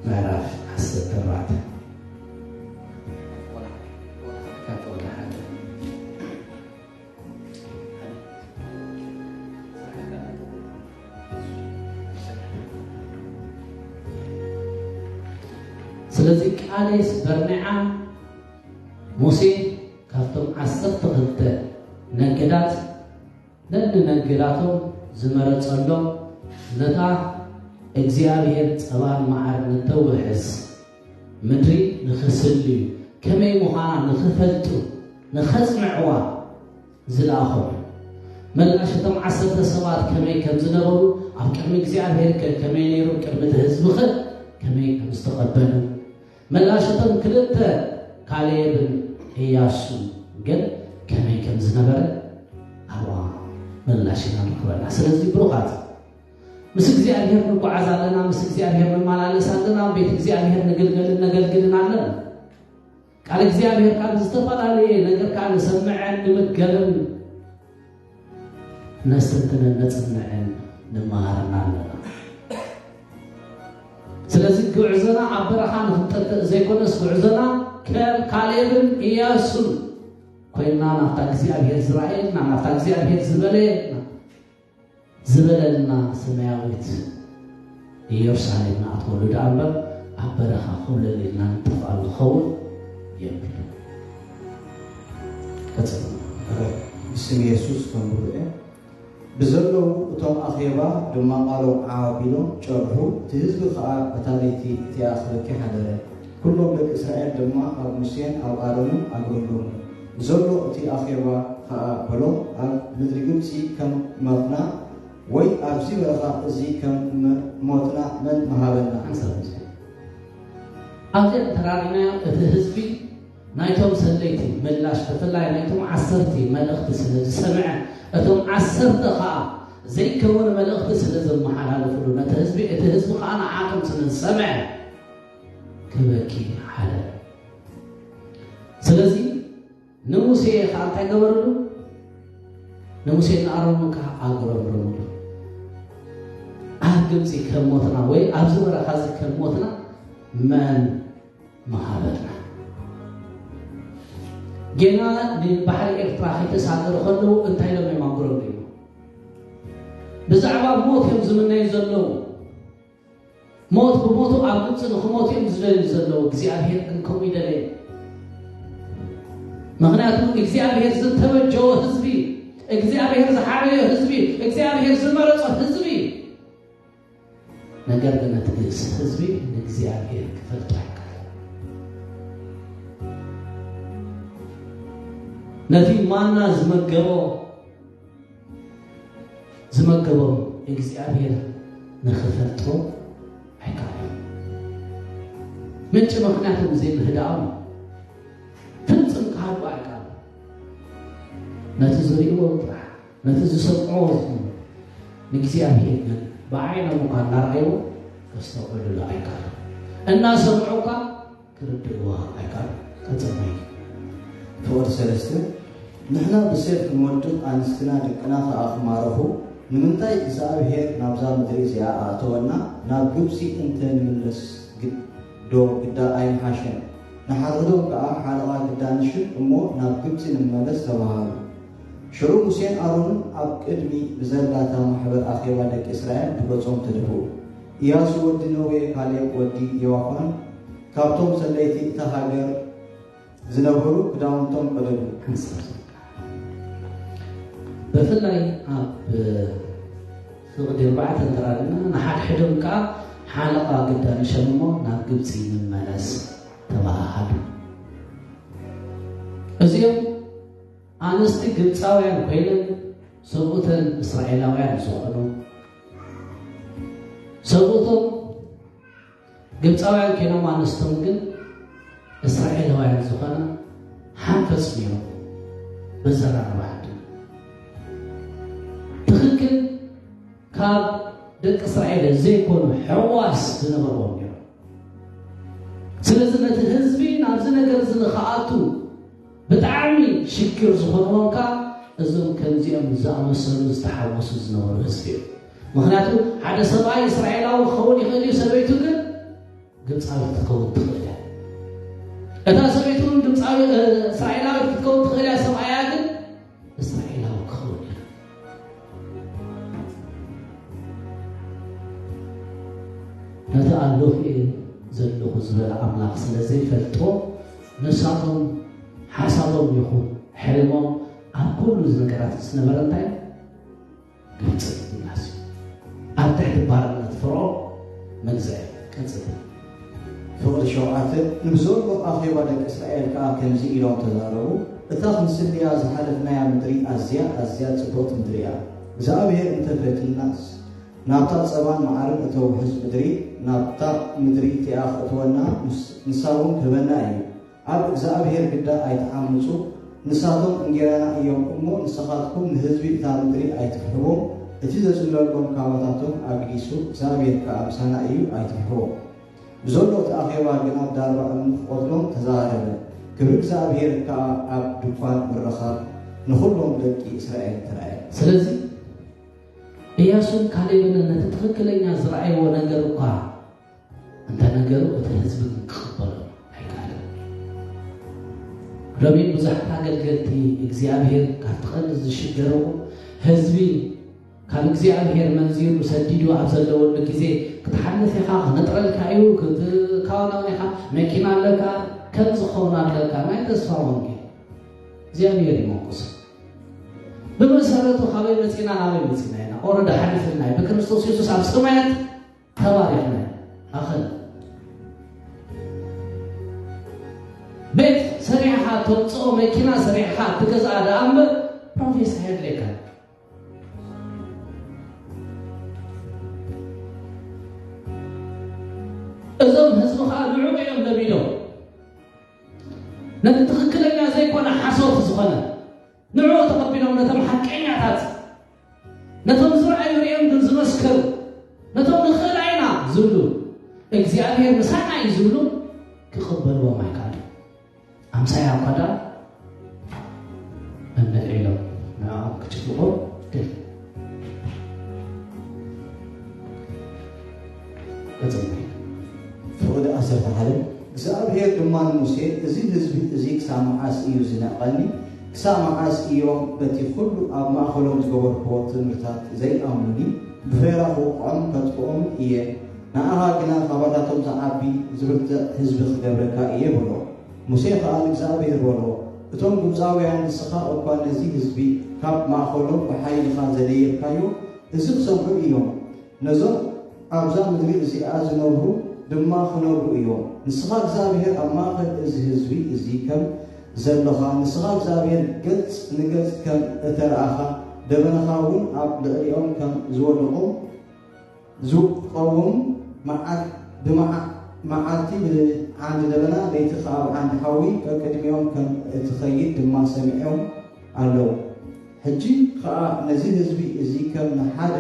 ምዕራፍ ዓሰርተ ኣርባዕተ ካብ ቁጽሪ ሓደ። ስለዚ ቃዴስ በርኔዓ ሙሴ ካብቶም ዓሰርተ ክልተ ነገዳት ነንነገዳቶም ዝመረጸሎም ነታ እግዚኣብሔር ጸባን መዓርን እተውሕዝ ምድሪ ንኽስልዩ ከመይ ምዃና ንኽፈልጡ ንኸጽንዕዋ ዝለኣኾም እዩ። ምላሽ እቶም ዓሰርተ ሰባት ከመይ ከም ዝነበሩ፣ ኣብ ቅድሚ እግዚኣብሔር ከ ከመይ ነይሩ፣ ቅድሚ እቲ ህዝቢ ኸ ከመይ ከም ዝተቐበሉ፣ ምላሽ እቶም ክልተ ካሌብን እያሱን ግን ከመይ ከም ዝነበረ ኣብኣ ምላሽ ኢና ንረኽበላ። ስለዚ ብሩኻት፣ ምስ እግዚኣብሔር ንጓዓዝ ኣለና፣ ምስ እግዚኣብሔር ንመላለስ ኣለና፣ ኣብ ቤት እግዚኣብሔር ንግልገልን ነገልግልን ኣለና። ቃል እግዚኣብሔር ካብ ዝተፈላለየ ነገር ከዓ ንሰምዐን ንምገበን ነስተንትንን ነጽንዕን ንመሃርን ኣለና። ስለዚ ጉዕዞና ኣብ በረኻ ንኽንጠፍእ ዘይኮነስ፣ ጉዕዞና ከም ካሌብን ኢያሱን ኮይንና ናብታ እግዚኣብሔር ዝረኣየልና፣ ናብታ እግዚኣብሔር ዝበለየልና፣ ዝበለልና ሰማያዊት ኢየሩሳሌም ንኣትወሉ ደኣ እምበር፣ ኣብ በረኻ ኮብለል ኢልና ንጠፍኣሉ ክኸውን የብሉን። ቀጽሉ። ብስም የሱስ ከንብሩ እየ። ብዘለዉ እቶም ኣኼባ ድማ ቃሎም ዓው ኣቢሎም ጨርሑ፣ እቲ ህዝቢ ኸኣ በታ ለይቲ እቲኣ ክበኪ ሓደረ። ኩሎም ደቂ እስራኤል ድማ ኣብ ሙሴን ኣብ ኣሮንን ኣጉረምረሙ። ዘሎ እቲ ኣኼባ ኸኣ በሎ፣ ኣብ ምድሪ ግብጺ ከም ሞትና ወይ ኣብዚ በረኻ እዚ ከም መ-፣ ሞትና መን ምሃበና? ሓንሳብ ግዜ ኣብዚኣ ተራሪናዮ፣ እቲ ህዝቢ ናይቶም ሰለይቲ ምላሽ፣ ብፍላይ ናይቶም ዓሰርተ መልእኽቲ ስለ ዝሰምዐ፣ እቶም ዓሰርተ ኸኣ ዘይከውን መልእኽቲ ስለ ዘመሓላለፉሉ፣ ነቲ ህዝቢ፣ እቲ ህዝቢ ኸኣ ንዓቶም ስለ ዝሰምዐ፣ ክበኪ ሓደ። ስለዚ ንሙሴ ኸኣ እንታይ ገበርሉ? ንሙሴ ንኣሮን ከኣ ኣጉረምረምሉ። ኣብ ግብጺ ከም ሞትና ወይ ኣብዚ በረኻ እዚ ከም ሞትና መን ምሃበና? ጌና ንባሕሪ ኤርትራ ከይተሳገሩ ከለዉ እንታይ ኢሎም እዮም ኣጉረምሪሙ? ብዛዕባ ሞት እዮም ዝምነዩ ዘለዉ። ሞት ብሞቱ ኣብ ግብጺ ንኽሞቱ እዮም ዝደልዩ ዘለዉ። እግዚኣብሔር ግን ከምኡ ይደለየ። ምኽንያቱ እግዚኣብሔር ዝተበጀዎ ህዝቢ፣ እግዚኣብሔር ዝሓረዮ ህዝቢ፣ እግዚኣብሔር ዝመረጾ ህዝቢ። ነገር ግን እቲ ግእስ ህዝቢ ንእግዚኣብሔር ክፈልጦ ኣይከኣለን። ነቲ ማና ዝመገቦ፣ ዝመገቦም እግዚኣብሔር ንኽፈልጦ ኣይከኣለን። ምንጪ ምኽንያቶም ዘይምህዳኦም፣ ፍጽም ክሃድኡ ኣይከኣሉን። ነቲ ዝርእይዎ ጥራሕ፣ ነቲ ዝሰምዕዎ ዝኹኑ፣ ንእግዚኣብሔር ግን ብዓይኖም እኳ እናረኣይዎ ከስተውዕሉሉ ኣይከኣሉን። እናሰምዑ እኳ ክርድእዎ ኣይከኣሉን። ቀጽል። ፍቕዲ ሰለስተ፣ ንሕና ብሴፍ ክንወድቕ፣ ኣንስትና ደቅና ኸኣ ክማረኹ፣ ንምንታይ እግዚኣብሔር ናብዛ ምድሪ እዚኣ ኣእተወና? ናብ ግብጺ እንተ ንምለስ ግድ ዶ ግዳ ኣይምሓሸን? ንሓድሕዶም ከኣ፣ ሓለቓ ግዳ ንሽም እሞ ናብ ግብጺ ንመለስ ተባሃሉ። ሽዑ ሙሴን ኣሮንን ኣብ ቅድሚ ብዘላታ ማሕበር ኣኼባ ደቂ እስራኤል ብገጾም ተደፍኡ። ኢያሱ ወዲ ነዌ፣ ካሌብ ወዲ ዮፋን፣ ካብቶም ሰለይቲ እታ ሃገር ዝነበሩ ክዳውንቶም ቀደዱ። ብፍላይ ኣብ ፍቕዲ ኣርባዕተ እንተራእና፣ ንሓድሕዶም ከኣ ሓለቓ ግዳ ንሸም እሞ ናብ ግብጺ ንመለስ ተባሃሃሉ። እዚኦም ኣንስቲ ግብጻውያን ኮይነን ሰብኡተን እስራኤላውያን ዝኾኑ፣ ሰብኡቶም ግብጻውያን ኮይኖም ኣንስቶም ግን እስራኤላውያን ዝኾና ሓንፈጽ ነይሮም። በዘራርባ ዓዲ ትኽክል ካብ ደቂ እስራኤል ዘይኮኑ ሕዋስ ዝነበርዎም ነይሮም። ስለዚ ነቲ ህዝቢ ናብዚ ነገር እዚ ንኽኣቱ ብጣዕሚ ሽግር ዝኾንዎም ከኣ እዞም ከምዚኦም ዝኣመሰሉ ዝተሓወሱ ዝነበሩ ህዝቢ እዮም። ምኽንያቱ ሓደ ሰብኣይ እስራኤላዊ ክኸውን ይኽእል እዩ፣ ሰበይቱ ግን ግብጻዊት ክትከውን ትኽእል እያ። እታ ሰበይቱ እውን ግብጻዊ፣ እ፣ እስራኤላዊት ክትከውን ትኽእል እያ፣ ሰብኣያ ግን እስራኤላዊ ክኸውን እዩ። ነቲ ኣለኹ እየ ዘለኹ ዝበለ ኣምላኽ ስለ ዘይፈልጦ፣ ንሳቶም ሓሳቦም ይኹን ሕልሞም ኣብ ኩሉ እዚ ነገራት ዝነበረ እንታይ? ግብጺ ምምላስ እዩ። ኣብ ትሕቲ ባርነት ፈርዖን መግዛኢ። ቀጽል። ፍቕዲ ሸውዓተ፣ ንብዘሎ ኣኼባ ደቂ እስራኤል ከኣ ከምዚ ኢሎም ተዛረቡ፣ እታ ክንስንያ ዝሓለፍናያ ምድሪ ኣዝያ ኣዝያ ጽብቕቲ ምድሪ እያ። እግዚኣብሔር እንተ ፈትዩናስ፣ ናብታ ጸባን መዓርን እተውሕዝ ምድሪ፣ ናብታ ምድሪ እቲኣ ክእትወና፣ ንስ-፣ ንሳ እውን ክህበና እዩ። ኣብ እግዚኣብሔር ግዳ ኣይትዓምጹ። ንሳቶም እንጌራና እዮም እሞ፣ ንስኻትኩም ንህዝቢ እታ ምድሪ ኣይትፍሕዎም። እቲ ዘጽለሎም ካባታቶም ኣግዲሱ፣ እግዚኣብሔር ከኣ ምሳና እዩ፣ ኣይትፍርህዎም። ብዘሎ እቲ ኣኼባ ግን ኣብ ዳርባ እምኒ ክቐትሎም ተዘራረበ። ክብሪ እግዚኣብሔር ከኣ ኣብ ድኳን ምርኻብ ንኹሎም ደቂ እስራኤል ተራእየ። ስለዚ ኢያሱን ካሌብን ነቲ ትኽክለኛ ዝረኣይዎ ነገር እኳ እንተ ነገሩ፣ እቲ ህዝቢ ግን ክቕበሎ ኣይከኣለን። ሎሚ ብዙሓት ኣገልገልቲ እግዚኣብሔር ካብቲ ቀንዲ ዝሽገርዎ ህዝቢ ካብ እግዚኣብሔር መንዚሩ ሰዲዱ ኣብ ዘለወሉ ግዜ ክትሓልፍ ኢኻ፣ ክነጥረልካ እዩ፣ ክትካወናውን ኢኻ፣ መኪና ኣለካ፣ ከም ዝኸውን ኣለካ። ናይ ተስፋ ወንጌል እግዚኣብሔር ይመንቁስ። ብመሰረቱ ካበይ መጺና ናበይ መጺና ኢና? ኦረዳ ሓሊፍና እዩ። ብክርስቶስ የሱስ ኣብ ሰማያት ተባሪኽና ኢና። ኣኸል ቤት ሰሪሕኻ ተምጽኦ፣ መኪና ሰሪሕኻ ትገዝኣ ደኣ እምበር ፕሮፌስ ኣየድልየካን። እዞም ህዝቢ ኸኣ ንዕኡ እዮም ለሚዶም። ነቲ ትኽክለኛ ዘይኮነ ሓሶት ዝኾነ ንዕኡ ተቐቢሎም፣ ነቶም ሓቀኛታት፣ ነቶም ዝረኣዩ ርእዮም ግን ዝመስከሩ፣ ነቶም ንኽእል ኢና ዝብሉ፣ እግዚኣብሔር ምሳና እዩ ዝብሉ ክቕበልዎም ኣይከኣሉን። ኣምሳያ እኳ ደኣ መመልዒሎም ንዕኦም ክጭፍልቑ ደልዩ። ቀጽልና። ፍቕዲ ዓሰርተ ሓደ። እግዚኣብሔር ድማ ንሙሴ፣ "እዚ ህዝቢ እዚ ክሳብ መዓስ እዩ ዝንዕቐኒ? ክሳብ መዓስ እዮም በቲ ኹሉ ኣብ ማእከሎም ዝገበርክዎ ትእምርታት ዘይኣምኑኒ? ብፈይራ ክወቕዖም ከጥፍኦም እየ። ንኣኻ ግና ካባታቶም ዝዓቢ ዝብርትዕ ህዝቢ ክገብረካ እየ" በሎ። ሙሴ ኸኣ ንእግዚኣብሔር በሎ፣ "እቶም ግብጻውያን ንስኻ እኳ ነዚ ህዝቢ ካብ ማእከሎም ብሓይልኻ ዘደየብካዮ፣ እዚ ክሰምዑ እዮም። ነዞም ኣብዛ ምድሪ እዚኣ ዝነብሩ ድማ ክነብሩ እዮም። ንስኻ እግዚኣብሔር ኣብ ማእከል እዚ ህዝቢ እዚ ከም ዘለኻ፣ ንስኻ እግዚኣብሔር ገጽ ንገጽ ከም እተረኣኻ፣ ደበናኻ እውን ኣብ ልዕሊኦም ከም ዝወደቖም ዝቀውም መዓል-፣ ብመዓ-፣ መዓልቲ ብዓንዲ ደበና፣ ለይቲ ኸኣ ብዓንዲ ሓዊ ቀቅድሚኦም ከም እትኸይድ ድማ ሰሚዖም ኣለዉ። ሕጂ ኸኣ ነዚ ህዝቢ እዚ ከም ንሓደ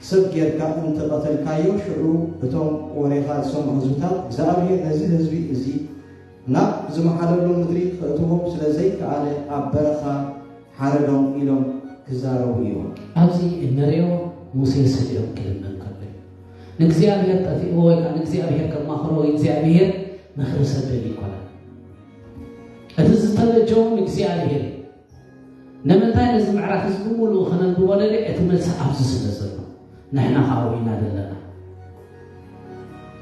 ሰብ ጌርካ እንተ ቐተልካዮ፣ ሽዑ እቶም ወሬኻ ዝሰምዑ ህዝብታት፣ እግዚኣብሔር ነዚ ህዝቢ እዚ ናብ ዝመሓለሉ ምድሪ ከእትዎም ስለ ዘይከኣለ፣ ኣብ በረኻ ሓረዶም ኢሎም ክዛረቡ እዮም። ኣብዚ እንሪኦ ሙሴ ስኢሉ ክልምን ከሎ እዩ። ንእግዚኣብሔር ጠፊእዎ ወይ ከዓ ንእግዚኣብሔር ከማኽሮ ወይ እግዚኣብሔር ምኽሪ ሰብ ደልዩ ኣይኮነን። እቲ ዝተበጀዎ ንእግዚኣብሔር እዩ። ንምንታይ ነዚ ምዕራፍ እዚ ብምሉኡ ከነንብቦ ደልየ? እቲ መልሲ ኣብዚ ስለ ዘሎ፣ ንሕና ከዓ ኢና ዘለና።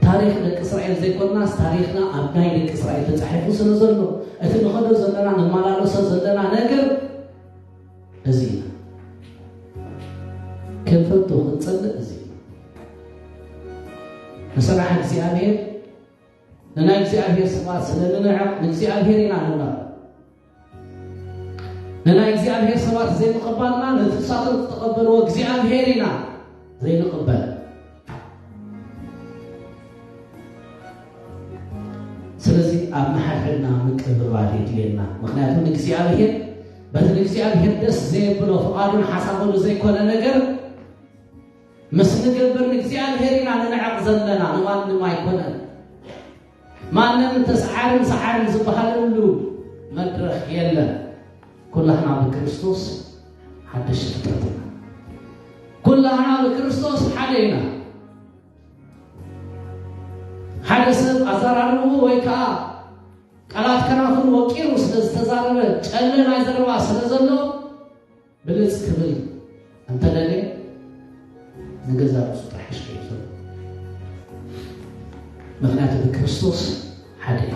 ታሪኽ ደቂ እስራኤል ዘይኮንናስ፣ ታሪኽና ኣብ ናይ ደቂ እስራኤል ተጻሒፉ ስለ ዘሎ፣ እቲ ንኸዶ ዘለና፣ ንመላለሶ ዘለና ነገር እዚ ኢና። ክንፈቱ ክንጸልእ እዚ ኢና። ንሰራሕ እግዚኣብሔር፣ ንናይ እግዚኣብሔር ሰባት ስለ ንንዕቕ፣ ንእግዚኣብሔር ኢና ንንዕቕ። ንናይ እግዚኣብሔር ሰባት ዘይምቕባልና፣ ነቲ ንሳቶም ዝተቐበልዎ እግዚኣብሔር ኢና ዘይንቕበል። ስለዚ ኣብ ንሓድሕድና ምቅብባል የድልየና። ምኽንያቱ ንእግዚኣብሔር፣ በቲ ንእግዚኣብሔር ደስ ዘየብሎ ፍቓዱን ሓሳቡን ዘይኮነ ነገር ምስ ንገብር ንእግዚኣብሔር ኢና ንንዕቕ ዘለና፣ ንማንም ኣይኮነን። ማንም ተስዓርን ሰዓርን ዝበሃለሉ መድረኽ የለን። ኩላህና ብክርስቶስ ሓደሽቲ ፍጥረት ኢና። ኩላህና ብክርስቶስ ሓደ ኢና። ሓደ ሰብ ኣዘራርብኡ ወይ ከዓ ቃላት ከናፍሩ ወቂሩ ስለ ዝተዛረበ፣ ጨለ ናይ ዘረባ ስለ ዘሎ፣ ብልጽ ክብል እንተደልየ፣ ንገዛ ርእሱ ጥራሕ ይሽከም ዘሎ። ምኽንያቱ ብክርስቶስ ሓደ እዩ።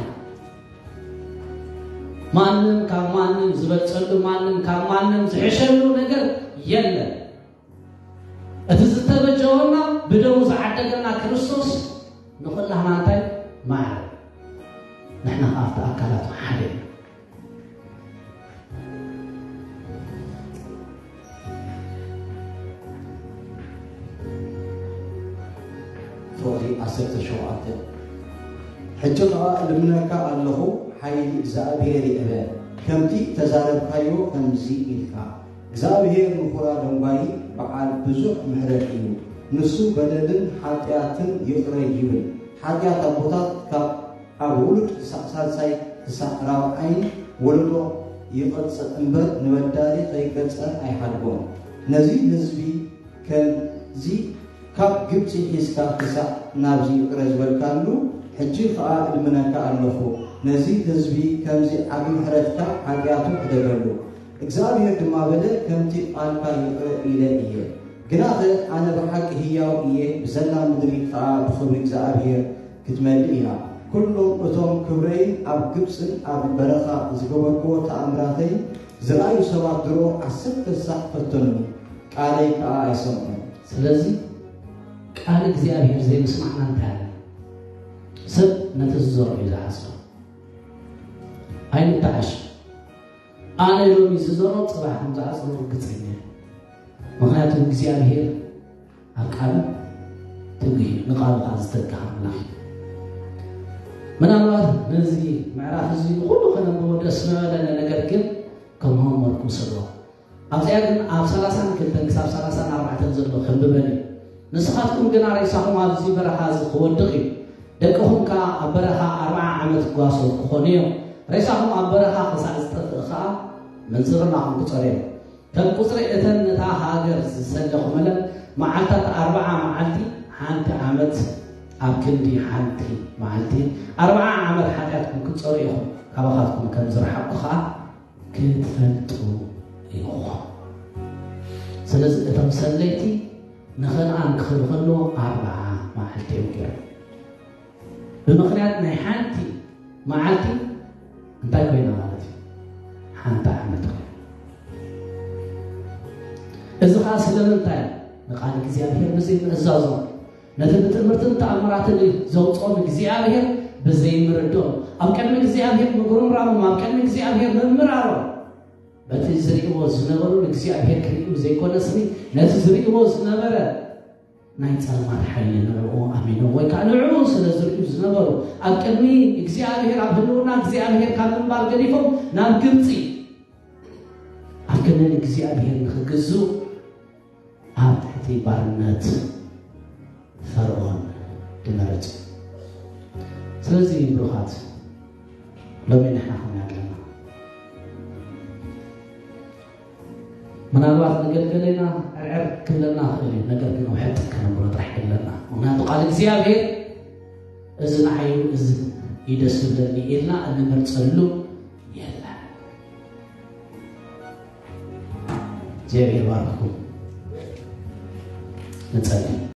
ማንም ካብ ማንም ዝበልጸሉ፣ ማንም ካብ ማንም ዝሕሸሉ ነገር የለን። እቲ ዝተበጀወና፣ ብደሙ ዝዓደገና ክርስቶስ ንኹላህና እንታይ? ማዕረ። ንሕና ከኣ ኣብቲ ኣካላቱ ሓደ ኢና። ዓሰርተ ሸውዓተ። ሕጂ ኸኣ እልምነካ ኣለኹ፣ ሓይሊ እግዚኣብሔር ይእበ፣ ከምቲ እተዛረብካዮ ከምዚ ኢልካ፣ እግዚኣብሔር ንኹራ ደንጓዪ በዓል ብዙሕ ምሕረት እዩ፣ ንሱ በደልን ሓጢኣትን ይቕረ ይብል፣ ሓጢኣት ኣቦታት ካብ ኣብ ውሉድ ክሳዕ ሳልሳይ ክሳዕ ራብዓይን ወለዶ ይቐጽዕ እምበር፣ ንበዳሊ ከይቀጽዐ ኣይሓድጎን። ነዚ ህዝቢ ከምዚ ካብ ግብጺ ሒዝካ ክሳዕ ናብዚ ይቕረ ዝበልካሉ፣ ሕጂ ኸኣ እልምነካ ኣለኹ፣ ነዚ ህዝቢ ከምዚ ዓቢ ምሕረትካ ሓጢኣቱ ሕደገሉ። እግዚኣብሔር ድማ በለ፣ ከምቲ ቃልካ ይቕረ ኢለ እየ። ግናኸ ኣነ ብሓቂ ህያው እየ፣ ብዘላ ምድሪ ኸኣ ብኽብሪ እግዚኣብሔር ክትመልእ እያ። ኩሎም እቶም ክብረይን ኣብ ግብጽን ኣብ በረኻ ዝገበርክዎ ተኣምራተይን ዝረኣዩ ሰባት ድሮ ዓሰርተ ሳዕ ፈተኑኒ፣ ቃለይ ከኣ ኣይሰምዑን። ስለዚ ቃል እግዚኣብሔር ዘይምስማዕና እንታይ ኣሎ? ሰብ ነቲ ዝዘርኦ እዩ ዝሓስዶ። ኣይንተዓሽ። ኣነ ሎሚ ዝዘርኦ ጽባሕ ከም ዝዓጽዶ ርግጸኛ እየ። ምኽንያቱ እግዚኣብሔር ኣብ ቃሉ ትጉህ እዩ፣ ንቃሉ ከዓ ዝተግህ ኣምላኽ እዩ። ምናልባት ነዚ ምዕራፍ እዚ ንኹሉ ከነንብቦ ደስ ምበለነ፣ ነገር ግን ከም ሆምወርክ ውሰድዎ። ኣብዚኣ ግን ኣብ ሰላሳን ክልተን ክሳብ ሰላሳን ኣርባዕተን ዘሎ ከንብበን እዩ። ንስኻትኩም ግና ሬሳኹም ኣብዚ በረኻ እዚ ክወድቕ እዩ፣ ደቅኹም ከኣ ኣብ በረኻ ኣርብዓ ዓመት ጓሶት ክኾኑ እዮም። ሬሳኹም ኣብ በረኻ ክሳዕ ዝጠፍእ ከኣ መንጽርናኹም ክጸርዮም። ከም ቁጽሪ እተን ነታ ሃገር ዝሰለኹምለን መዓልታት ኣርብዓ መዓልቲ ሓንቲ ዓመት ኣብ ክንዲ ሓንቲ መዓልቲ ኣርብዓ ዓመት ሓጢኣትኩም ክትጸሩ ኢኹም፣ ካባኻትኩም ከም ዝረሓቕኩ ከኣ ክትፈልጡ ኢኹም። ስለዚ እቶም ሰለይቲ ንኸነኣን ክኸዱ ከለዉ ኣርብዓ መዓልቲ እዮም ገይሮም። ብምኽንያት ናይ ሓንቲ መዓልቲ እንታይ ኮይና ማለት እዩ? ሓንቲ ዓመት ኮይና። እዚ ኸኣ ስለምንታይ? ንቓል እግዚኣብሔር ብዘይምእዛዞም፣ ነቲ ብትምህርትን ተኣምራትን ዘውፅኦም እግዚኣብሔር ብዘይምርድኦም፣ ኣብ ቅድሚ እግዚኣብሔር ምጉርምራሞም፣ ኣብ ቅድሚ እግዚኣብሔር ምምራሮም፣ በቲ ዝርእይዎ ዝነበሩ ንእግዚኣብሔር ክርእዩ ዘይኮነስኒ፣ ነቲ ዝርእይዎ ዝነበረ ናይ ጸልማት ሓይሊ ንዕኡ ኣሚኖም፣ ወይ ከኣ ንዕኡ ስለ ዝርእዩ ዝነበሩ፣ ኣብ ቅድሚ እግዚኣብሔር፣ ኣብ ህልውና እግዚኣብሔር ካብ ምንባር ገዲፎም ናብ ግብጺ፣ ኣብ ክንዲ እግዚኣብሔር ንኽግዝኡ ኣብ ትሕቲ ባርነት ፈርዖን ድመረጹ። ስለዚ ብሩኻት፣ ሎሚ ንሕና ከመይ ኣለና? ምናልባት ንገልገሌና ዕርዕር ክብለና ይኽእል እዩ፣ ነገር ግን ውሕጥ ክነብሎ ጥራሕ የብለና። ምኽንያቱ ቃል እግዚኣብሔር እዚ ንዓይ እዩ፣ እዚ እዩ ደስ ዝብለኒ ኢልና እንመርጸሉ የለን። እግዚኣብሔር ባርክኩም። ንጸሊ።